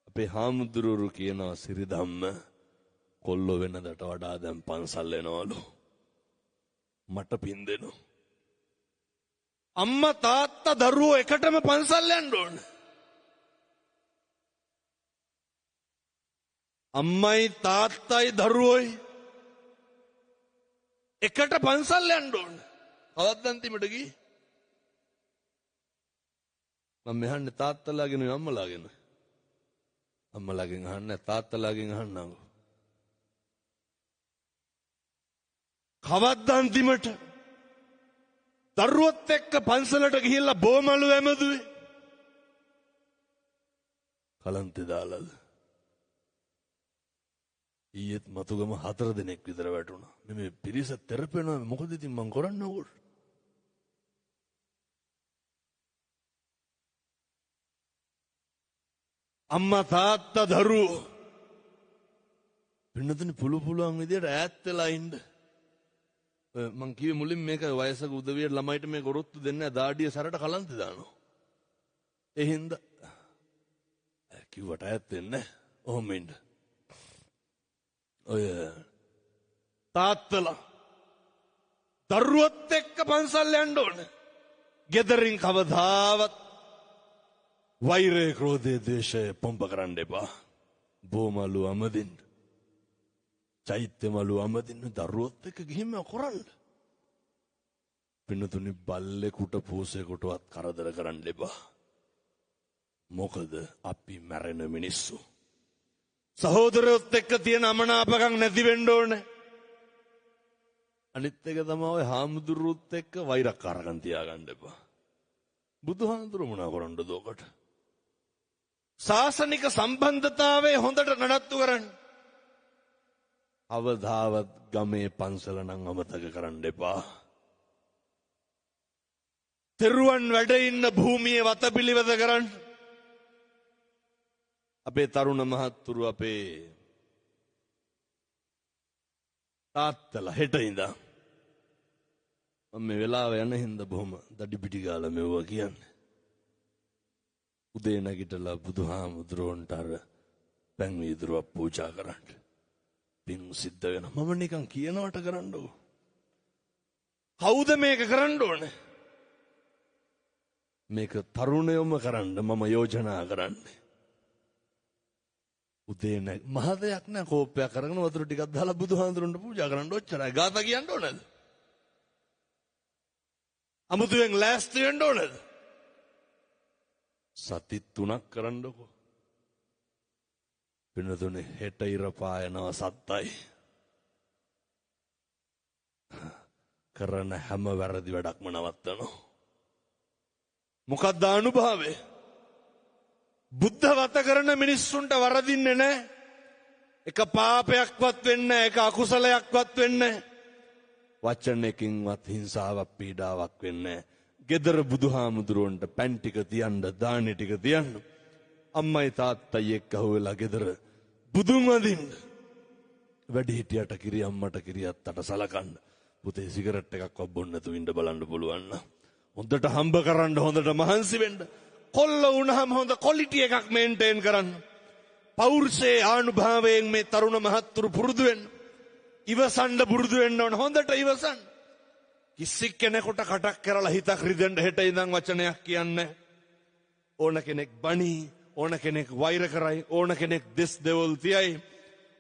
අපේ හාමුදුරුවරු කියනවා සිරිධම්ම කොල්ලෝ වෙනදට වඩා දැන් පන්සල් එනවලු. මට පින් දෙනවා. අම්මා තාත්තා දරුවෝ එකටම පන්සල් යන්න ඕනේ. අම්මයි තාත්තයි දරුවෝයි එකට පන්සල් යන්න ඕනේ. කවද්ද අන්තිමට ගියේ? මම මෙහන්නේ තාත්තලාගෙන අම්මලාගෙන. අම්මලාගෙන් අහන්නේ තාත්තලාගෙන් අහන්නකෝ. කවද්ද අන්තිමට දරුවොත් එක්ක පන්සලට ගිහිල්ලා බෝමලු ඇමදුවේ? කලන්තේ දාලාද? ඊයේත් මතුගම 4 දෙනෙක් විතර වැටුණා. මේ පිරිස තෙරපෙනවා. මොකද ඉතින් මං කරන්නේ ඕකට? අම්මා තාත්තා දරුවෝ පින්නතුනි පුළු පුළුවන් විදියට ඈත් වෙලා ඉන්න. මං කිව්වේ මුලින් මේක වයසක උදවියට ළමයිට මේ ගොරොත්තු දෙන්නේ නැහැ. දාඩිය සැරට කලන්තේ දානවා. ඒ හින්දා කිව්වට ඈත් වෙන්නේ නැහැ. ඔහොම ඉන්න. ඔය තාත්තලා දරුවොත් එක්ක පන්සල් යන්න ඕනේ. ගෙදරින් කවදාවත් වෛරය, ක්‍රෝධය, ද්වේෂය පොම්ප කරන්න එපා. බෝමලු අමදින්න, චෛත්‍ය මලු අමදින්න දරුවොත් එක්ක ගිහින් කරන්න. පින්නතුනි බල්ලෙකුට පූසෙකුටවත් කරදර කරන්න එපා. මොකද අපි මැරෙන මිනිස්සු. සහෝදරයොත් එක්ක තියෙන අමනාපකම් නැති වෙන්න ඕනේ. අනිත් එක තමයි ඔය හාමුදුරුවොත් එක්ක වෛරක්කාරකම් තියාගන්න එපා. බුදුහාමුදුරුවෝ මොනා කරන්නද ඔකට? ශාසනික සම්බන්ධතාවය හොඳට නඩත්තු කරන්න. අවදාවත් ගමේ පන්සල නම් අමතක කරන්න එපා. තෙරුවන් වැඩ ඉන්න භූමියේ වතපිළිවෙත කරන්න. අපේ තරුණ මහත්තුරු අපේ තාත්තලා හෙට ඉඳන් මම මේ වෙලාව යන හින්දා බොහොම දඩි පිටි ගාලා මෙව්වා කියන්නේ. උදේ නැගිටලා බුදුහාමුදුරුවන්ට අර පැන් වීදුරුවක් පූජා කරන්න. පින් සිද්ධ වෙනවා. මම නිකන් කියනවට කරන්නකෝ. කවුද මේක කරන්න ඕනේ? මේක තරුණයොම කරන්න මම යෝජනා කරන්නේ. උදේ නැග මහ දෙයක් නෑ, කෝප්පයක් අරගෙන වතුර ටිකක් දාලා බුදුහාමුදුරන්ට පූජා කරන්න ඔච්චරයි. ගාථා කියන්න ඕනේද? අමුතුවෙන් ලෑස්ති වෙන්න ඕනේද? සති තුනක් කරන්නකෝ. පින්නතුනේ හෙට ඉර පායනවා සත්තයි. කරන හැම වැරදි වැඩක්ම නවත්තනවා. මොකක්ද අනුභවය? බුද්ධ වත කරන මිනිස්සුන්ට වරදින්නේ නැහැ. එක පාපයක්වත් වෙන්නේ නැහැ, එක අකුසලයක්වත් වෙන්නේ නැහැ. වචනයකින්වත් හිංසාවක් පීඩාවක් වෙන්නේ නැහැ. ගෙදර බුදුහාමුදුරුවන්ට පැන් ටික තියන්න, දානි ටික තියන්න. අම්මයි තාත්තයි එක්ක අහුවෙලා ගෙදර බුදුන් වඳින්න. වැඩිහිටියට කිරි අම්මට කිරි අත්තට සලකන්න. පුතේ සිගරට් එකක්වත් බොන්න නැතුව ඉන්න බලන්න පුළුවන් නම්. හොඳට හම්බ කරන්න, හොඳට මහන්සි වෙන්න. කොල්ල වුණාම හොඳ ක්වොලිටි එකක් මේන්ටේන් කරන්න. පෞරුෂයේ ආනුභාවයෙන් මේ තරුණ මහත්තුරු පුරුදු වෙන්න. ඉවසන්න පුරුදු වෙන්න ඕන. හොඳට ඉවසන්න. කිසි කෙනෙකුට කටක් කරලා හිතක් රිදෙන්න හෙට ඉඳන් වචනයක් කියන්නේ. ඕන කෙනෙක් බණී, ඕන කෙනෙක් වෛර කරයි, ඕන කෙනෙක් දෙස් දෙවොල් තියයි,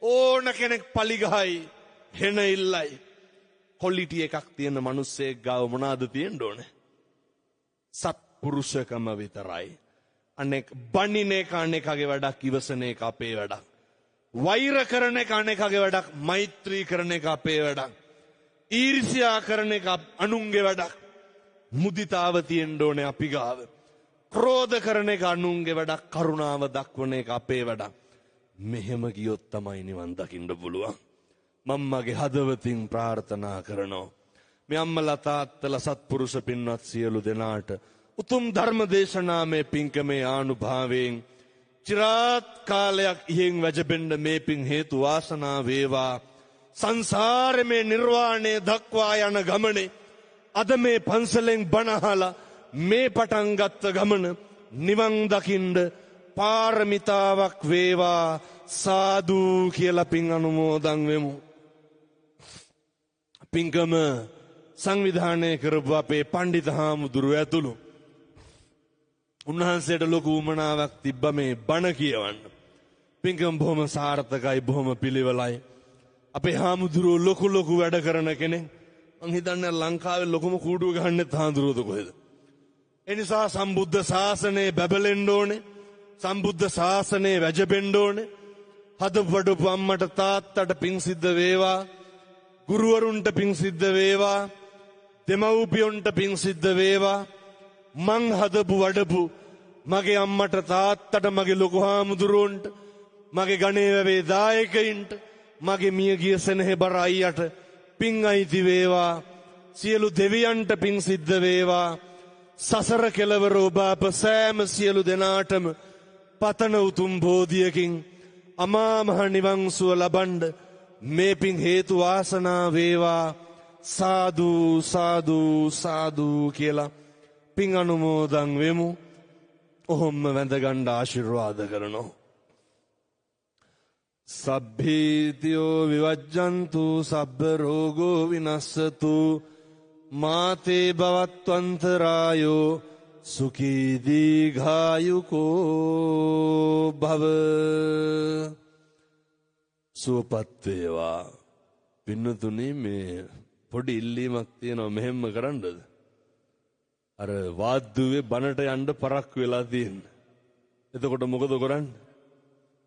ඕන කෙනෙක් පලි ගහයි, හෙන ඉල්ලයි. ක්වොලිටි එකක් තියෙන මිනිස්සෙක් ගාව මොනවාද තියෙන්න ඕනේ? සත්පුරුෂකම විතරයි. අනෙක් බණින එක අනෙකගේ වැඩක්, ඉවසන එක අපේ වැඩක්. වෛර කරන එක අනෙකගේ වැඩක්, මෛත්‍රී කරන එක අපේ වැඩක්. ඊර්ෂ්‍යා කරන එක අනුන්ගේ වැඩක්. මුදිතාව තියෙන්න ඕනේ අපි ගාව. ක්‍රෝධ කරන එක අනුන්ගේ වැඩක්, කරුණාව දක්වන එක අපේ වැඩක්. මෙහෙම ගියොත් තමයි නිවන් දකින්න පුළුවන්. මම මගේ හදවතින් ප්‍රාර්ථනා කරනවා මේ අම්මලා තාත්තලා සත්පුරුෂ පින්වත් සියලු දෙනාට උතුම් ධර්ම දේශනාමය පින්කමේ ආනුභාවයෙන් චිරාත් කාලයක් ඉහෙන් වැජබෙන්න මේ පින් හේතු වාසනා වේවා. සංසාරේ මේ නිර්වාණය දක්වා යන ගමනේ අද මේ පන්සලෙන් බණ අහලා මේ පටන් ගත්ත ගමන නිවන් දකින්න පාරමිතාවක් වේවා. සාදු කියලා පින් අනුමෝදන් වෙමු. පින්කම සංවිධානය කරපු අපේ පණ්ඩිත හාමුදුරුවෝ ඇතුළු උන්වහන්සේට ලොකු උමනාවක් තිබ්බ මේ බණ කියවන්න. පින්කම බොහොම සාර්ථකයි, බොහොම පිළිවෙලයි. අපේ හාමුදුරුවෝ ලොකු ලොකු වැඩ කරන කෙනෙක්. මං හිතන්නේ ලංකාවේ ලොකුම කූඩුව ගහන්නෙත් හාමුදුරුවෝද කොහෙද? ඒ නිසා සම්බුද්ධ ශාසනය බැබලෙන්න ඕනේ. සම්බුද්ධ ශාසනය වැජබෙන්න ඕනේ. හදපු වඩපු අම්මට තාත්තට පිං සිද්ධ වේවා. ගුරුවරුන්ට පිං සිද්ධ වේවා. දෙමව්පියන්ට පිං සිද්ධ වේවා. මං හදපු වඩපු මගේ අම්මට තාත්තට මගේ ලොකු හාමුදුරුවන්ට මගේ ගණේ වැවේ දායකයින්ට මගේ මියගිය සෙනෙහ බර අයියට පිං අයිති වේවා. සියලු දෙවියන්ට පිං සිද්ධ වේවා. සසර කෙලවර ඔබ අප සෑම සියලු දෙනාටම පතන උතුම් බෝධියකින් අමා මහ නිවන් සුව ලබන්න මේ පින් හේතු වාසනා වේවා. සාදු සාදු සාදු කියලා පින් අනුමෝදන් වෙමු. ඔහොම්ම වැඳ ගන්න ආශිර්වාද කරනවා. සබ්බීතියෝ විවජ්ජන්තු සබ්බ රෝගෝ විනස්සතු මාතේ භවත්වන්තරායෝ සුඛී දීඝායුකෝ භව. සුවපත් වේවා. පින්නතුනේ මේ පොඩි ඉල්ලීමක් තියෙනවා, මෙහෙම්ම කරන්නද? අර වාද්දුවේ බණට යන්න පරක්කු වෙලා තියෙන්නේ. එතකොට මොකද කරන්නේ?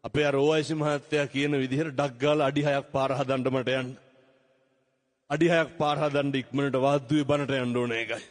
අපේ අර ඕఐසි මහත්තයා කියන විදිහට ඩක් ගාලා අඩි 6ක් පාර හදන්න මට යන්න. අඩි 6ක් පාර හදන්න ඉක්මනට වාද්දුවේ බණට යන්න ඕනේ ඒකයි.